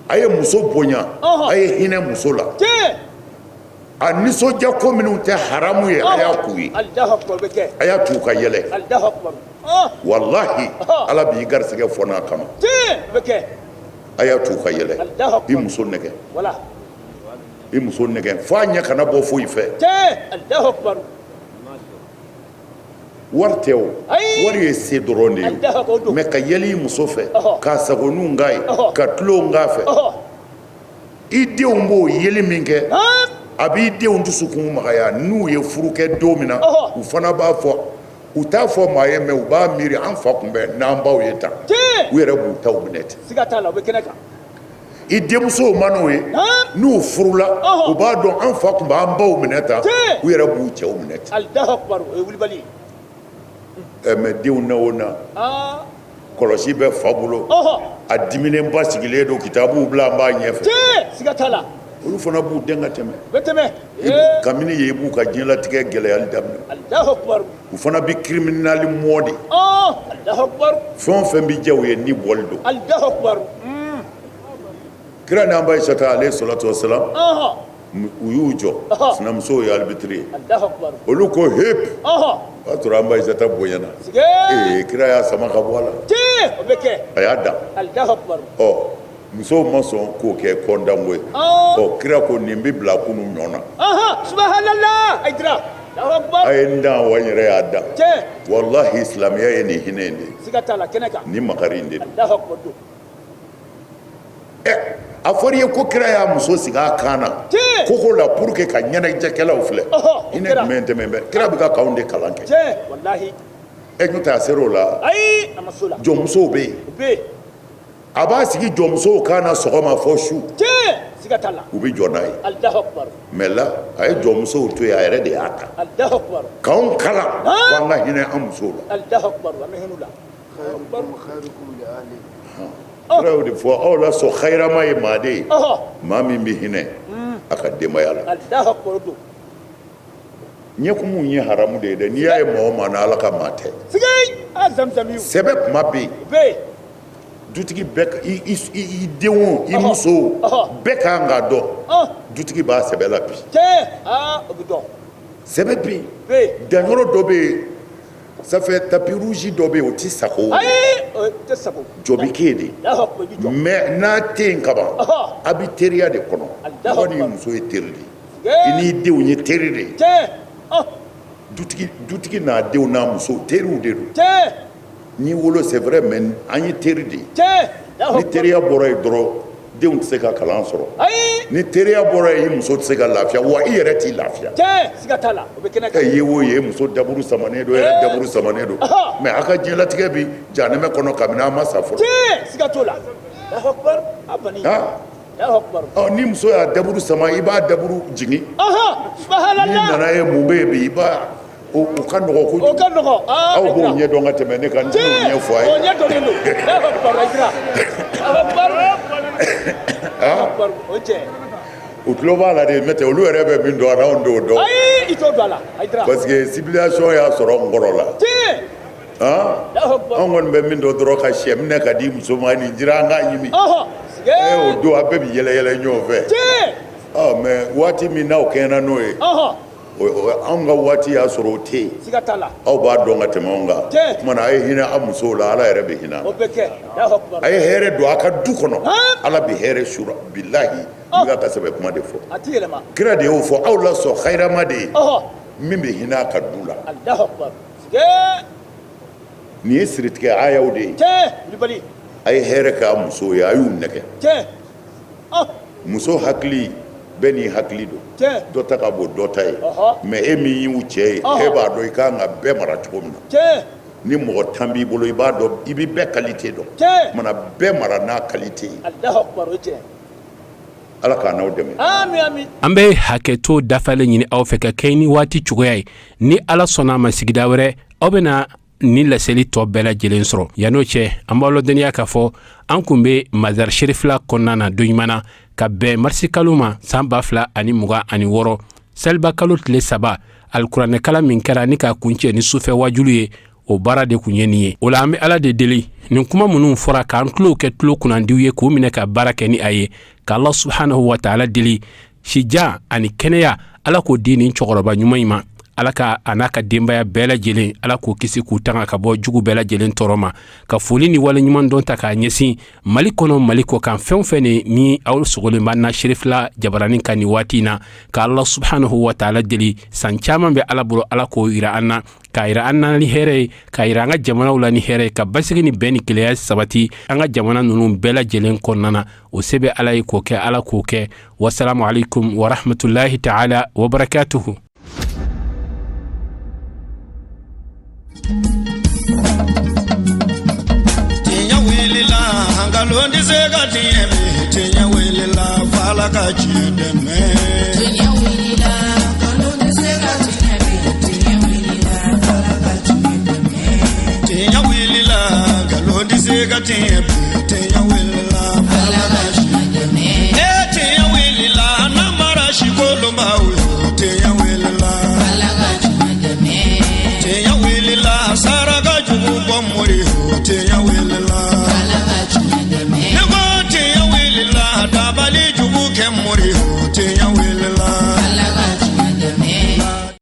a ye muso bonya, a ye hinɛ muso la. A nisɔndiya ko minnu tɛ haramu ye, a y'a k'u ye, a y'a t'u ka yɛlɛ. Walahi, Ala b'i garisɛgɛ fɔ n'a kama. A y'a t'u ka yɛlɛ. I muso nɛgɛ, i muso nɛgɛ fo a ɲɛ kana bɔ foyi fɛ. Wari tɛ o, wari ye se dɔrɔn de ye. Mais ka yɛlɛ i muso fɛ, k'a sagoninw k'a ye, ka tulonw k'a fɛ, i denw b'o yeli min kɛ, a b'i denw dusukun magaya. N'u ye furu kɛ don min na, u fana b'a fɔ, u t'a fɔ maa ye, mais u b'a miiri, an fa tun bɛ n'an baw ye tan. U yɛrɛ b'u taw minɛ ten. I denmusow man'o ye, n'u furula, u b'a dɔn an fa tun b'an baw minɛ tan, u yɛrɛ b'u cɛw minɛ ten. Ɛ, mais denw na o na, kɔlɔsi bɛ fa bolo, a diminenba sigilen don, kitabuw bila an b'a ɲɛfɛ. Olu fana b'u dɛn ka tɛmɛ. U bɛ tɛmɛ. Kabini yen i b'u ka diɲɛlatigɛ gɛlɛyali daminɛ. Alahu akubar. U fana bɛ criminel mɔ de. Alahu akubar. Fɛn o fɛn bɛ diya u ye ni bɔli don. Alahu akubar. Kira n'an ba Ayisata alayhi salatu wasalam. U y'u jɔ sinamusow ye arbitre ye. Alahu akubar. Olu ko hep. O y'a sɔrɔ an ba Ayisata bonyana. Ee kira y'a sama ka bɔ a la. Tiɲɛ o bɛ kɛ. A y'a dan. Alahu akubar. Ɔ musow ma sɔn k'o kɛ kɔndanko ye. Ɔ kira ko nin bɛ bila kunun nɔ na. Subhanallah Ayidara. Alahu akubar. A ye n dan wa n yɛrɛ y'a dan. Tiɲɛ. Walahi silamɛya ye nin hinɛ in de ye. Siga t'a la kɛnɛ kan. Nin makari in de don. Alahu akubar don. Ɛ a fɔra i ye ko kira y'a muso sigi a kan na koko la pour que ka ɲɛnajɛkɛlaw filɛ. Hinɛ jumɛn tɛmɛ bɛ kira bɛ ka k'anw de kalan kɛ. Tiɲɛ walahi. Ɛ n'o tɛ a ser'o la. Ayi a ma s'o la. Jɔnmusow bɛ yen. U bɛ yen. A b'a sigi jɔnmusow kan na sɔgɔma fɔ su. Tiɲɛ siga t'a la. U bɛ jɔ n'a ye. Alahu akubar. Mais là a ye jɔnmusow to yen a yɛrɛ de y'a ta. Alahu akubar. K'anw kalan ko an ka hinɛ an musow la. Alahu akubar an bɛ hinɛ u la. Kira y'o de fɔ aw la sɔn hayirama ye maa de ye maa min bɛ hinɛ a ka denbaya la. Alahu akubar don. Ɲɛkumu ye haramu de ye dɛ n'i y'a ye maa o maa na Ala ka maa tɛ. Sigei a zamzamiw. Sɛbɛ kuma bɛ yen. O bɛ yen. Dutigi bɛɛ i den o i muso o bɛɛ ka kan k'a dɔn dutigi b'a sɛbɛ la bi. Tiɲɛ aa o bɛ dɔn. Sɛbɛ bɛ yen. Danyɔrɔ dɔ bɛ yen ça fait tapis rouge dɔ bɛ yen o tɛ sago. Ayi o tɛ sago. Jɔ bɛ kɛ yen de. Mais n'a tɛ yen kaban a bɛ teriya de kɔnɔ. Mɔgɔ n'i muso ye teri de ye. I n'i denw ye teri de ye. Tiɲɛ. Dutigi n'a denw n'a muso teriw de don. Tiɲɛ. N'i wolo c'est vrai mais an ye teri de ye. Tiɲɛ. Ni teriya bɔra yen dɔrɔn denw tɛ se ka kalan sɔrɔ. Ayi. Ni teriya bɔra yen i muso tɛ se ka lafiya wa i yɛrɛ t'i lafiya. Tiɲɛ siga t'a la o bɛ kɛnɛ kan. E ye o ye muso daburu samanen don e yɛrɛ daburu samanen don. Mais a ka diɲɛlatigɛ bi jahanɛmɛ kɔnɔ kabini an ma sa fɔlɔ. Tiɲɛ siga t'o la. Alahu akubar a bani. Alahu akubar. Ɔ ni muso y'a daburu sama i b'a daburu jigin. Subhanallah. N'i nana ye mun bɛ yen bi i b'a. O ka nɔgɔ kojugu. O ka nɔgɔ. Aw b'o ɲɛ dɔn ka tɛmɛ ne kan n tɛn'o ɲɛfɔ a ye. O ɲɛ dɔnnen don. Alahu akubar Ayidara. Alahu akubar. Alahu akubar o cɛ. U tulo b'a la de n'o tɛ olu yɛrɛ bɛ min dɔn a la anw t'o dɔn. Ayi i t'o dɔn a la Ayidara. Parce que civilisation y'a sɔrɔ n kɔrɔ la. Tiɲɛ. Han. Anw kɔni bɛ min dɔn dɔrɔn ka sɛ minɛ ka di muso ma nin jira an k'a ɲimi. Ɔhɔn. O don a bɛɛ bɛ yɛlɛ yɛlɛ ɲɔgɔn fɛ. Tiɲɛ. Ɔ mais waati min n'aw kɛɲɛna n'o ye. Ɔhɔn. Anw ka waati y'a sɔrɔ o tɛ yen. Siga t'a la. Aw b'a dɔn ka tɛmɛ anw kan. Tiɲɛ. O tuma na a ye hinɛ aw musow la Ala yɛrɛ bɛ hinɛ. O bɛ kɛ. Alahu akubar. A ye hɛrɛ don a ka du kɔnɔ. Ala bɛ hɛrɛ sura bilahi n bɛ ka sɛbɛ kuma de fɔ. A ti yɛlɛma. Kira de y'o fɔ aw la sɔn hayirama de ye. Ɔhɔ. Min bɛ hinɛ a ka du la. Alahu akubar. Sigee. Nin ye siritigɛ ayaw de ye. Tiɲɛ. Wulibali. A ye hɛrɛ kɛ a musow ye a y'u nɛgɛ. Tiɲɛ. Muso hakili bɛɛ n'i hakili don dɔ ta ka bon dɔ ta ye mais e min y'u cɛ ye e b'a dɔn i ka kan ka bɛɛ mara cogo min na ni mɔgɔ 10 b'i bolo i b'a dɔn i bɛ bɛɛ qualité dɔn mana bɛɛ mara n'a qualité ye Ala k'an n'aw dɛmɛ an bɛ hakɛto dafalen ɲini aw fɛ ka kɛɲɛ ni waati cogoya ye ni Ala sɔnna a ma sigida wɛrɛ aw bɛna ni laseli tɔ bɛɛ lajɛlen sɔrɔ yann'o cɛ an b'aw ladɔnniya k'a fɔ an kun bɛ mazari serifila kɔnɔna na don ɲuman na ka bɛn marisikalo ma san 2026 saliba kalo tile 3 alikuranɛkalan min kɛra ni k'a kuncɛ ni sufɛ wajulu ye o baara de kun ye nin ye o la an bɛ ala de deli nin kuma minnu fɔra k'an tulow kɛ tulo kunnandiw ye k'u minɛ ka baara kɛ ni a ye k'Ala subhanahu wa taala deli sijan ani kɛnɛya ala k'o di nin cɛkɔrɔba ɲuman in ma ala ka a n'a ka denbaya bɛɛ lajɛlen ala k'o kisi k'u tanga ka bɔ jugu bɛɛ lajɛlen tɔɔrɔ ma ka foli ni waleɲuman dɔn ta k'a ɲɛsin mali kɔnɔ mali kɔkan fɛn o fɛn ni aw sogolen b'an na serifila jabaranin kan nin waati in na ka ala subhanahu wa taala deli san caman bɛ ala bolo ala k'o yira an na k'a yira an na ni hɛrɛ ye k'a yira an ka jamanaw la ni hɛrɛ ye ka basigi ni bɛn ni kelenya sabati an ka jamana ninnu bɛɛ lajɛlen kɔnɔna na o se bɛ ala ye k'o kɛ ala k'o kɛ wasalamu alaikum warahmatullahi taala wabarakatuhu. Tiɲɛ wulila nkalon tɛ se ka tiɲɛ bi tiɲɛ wulila f'Ala ka tiɲɛ dɛmɛ. Tiɲɛ wulila nkalon tɛ se ka tiɲɛ bi tiɲɛ wulila f'Ala ka tiɲɛ dɛmɛ. Tiɲɛ wulila nkalon tɛ se ka tiɲɛ bi tiɲɛ wulila f'Ala ka tiɲɛ dɛmɛ. Ne tiɲɛ wulila. dɔnbaw ye, tiɲɛ wulila. Ala ka tiɲɛ dɛmɛ. Tiɲɛ wulila, saraka jugu bɔ mori, tiɲɛ wulila. Ala ka tiɲɛ dɛmɛ. Ne ko tiɲɛ wulila, dabali jugu kɛ mori, tiɲɛ wulila.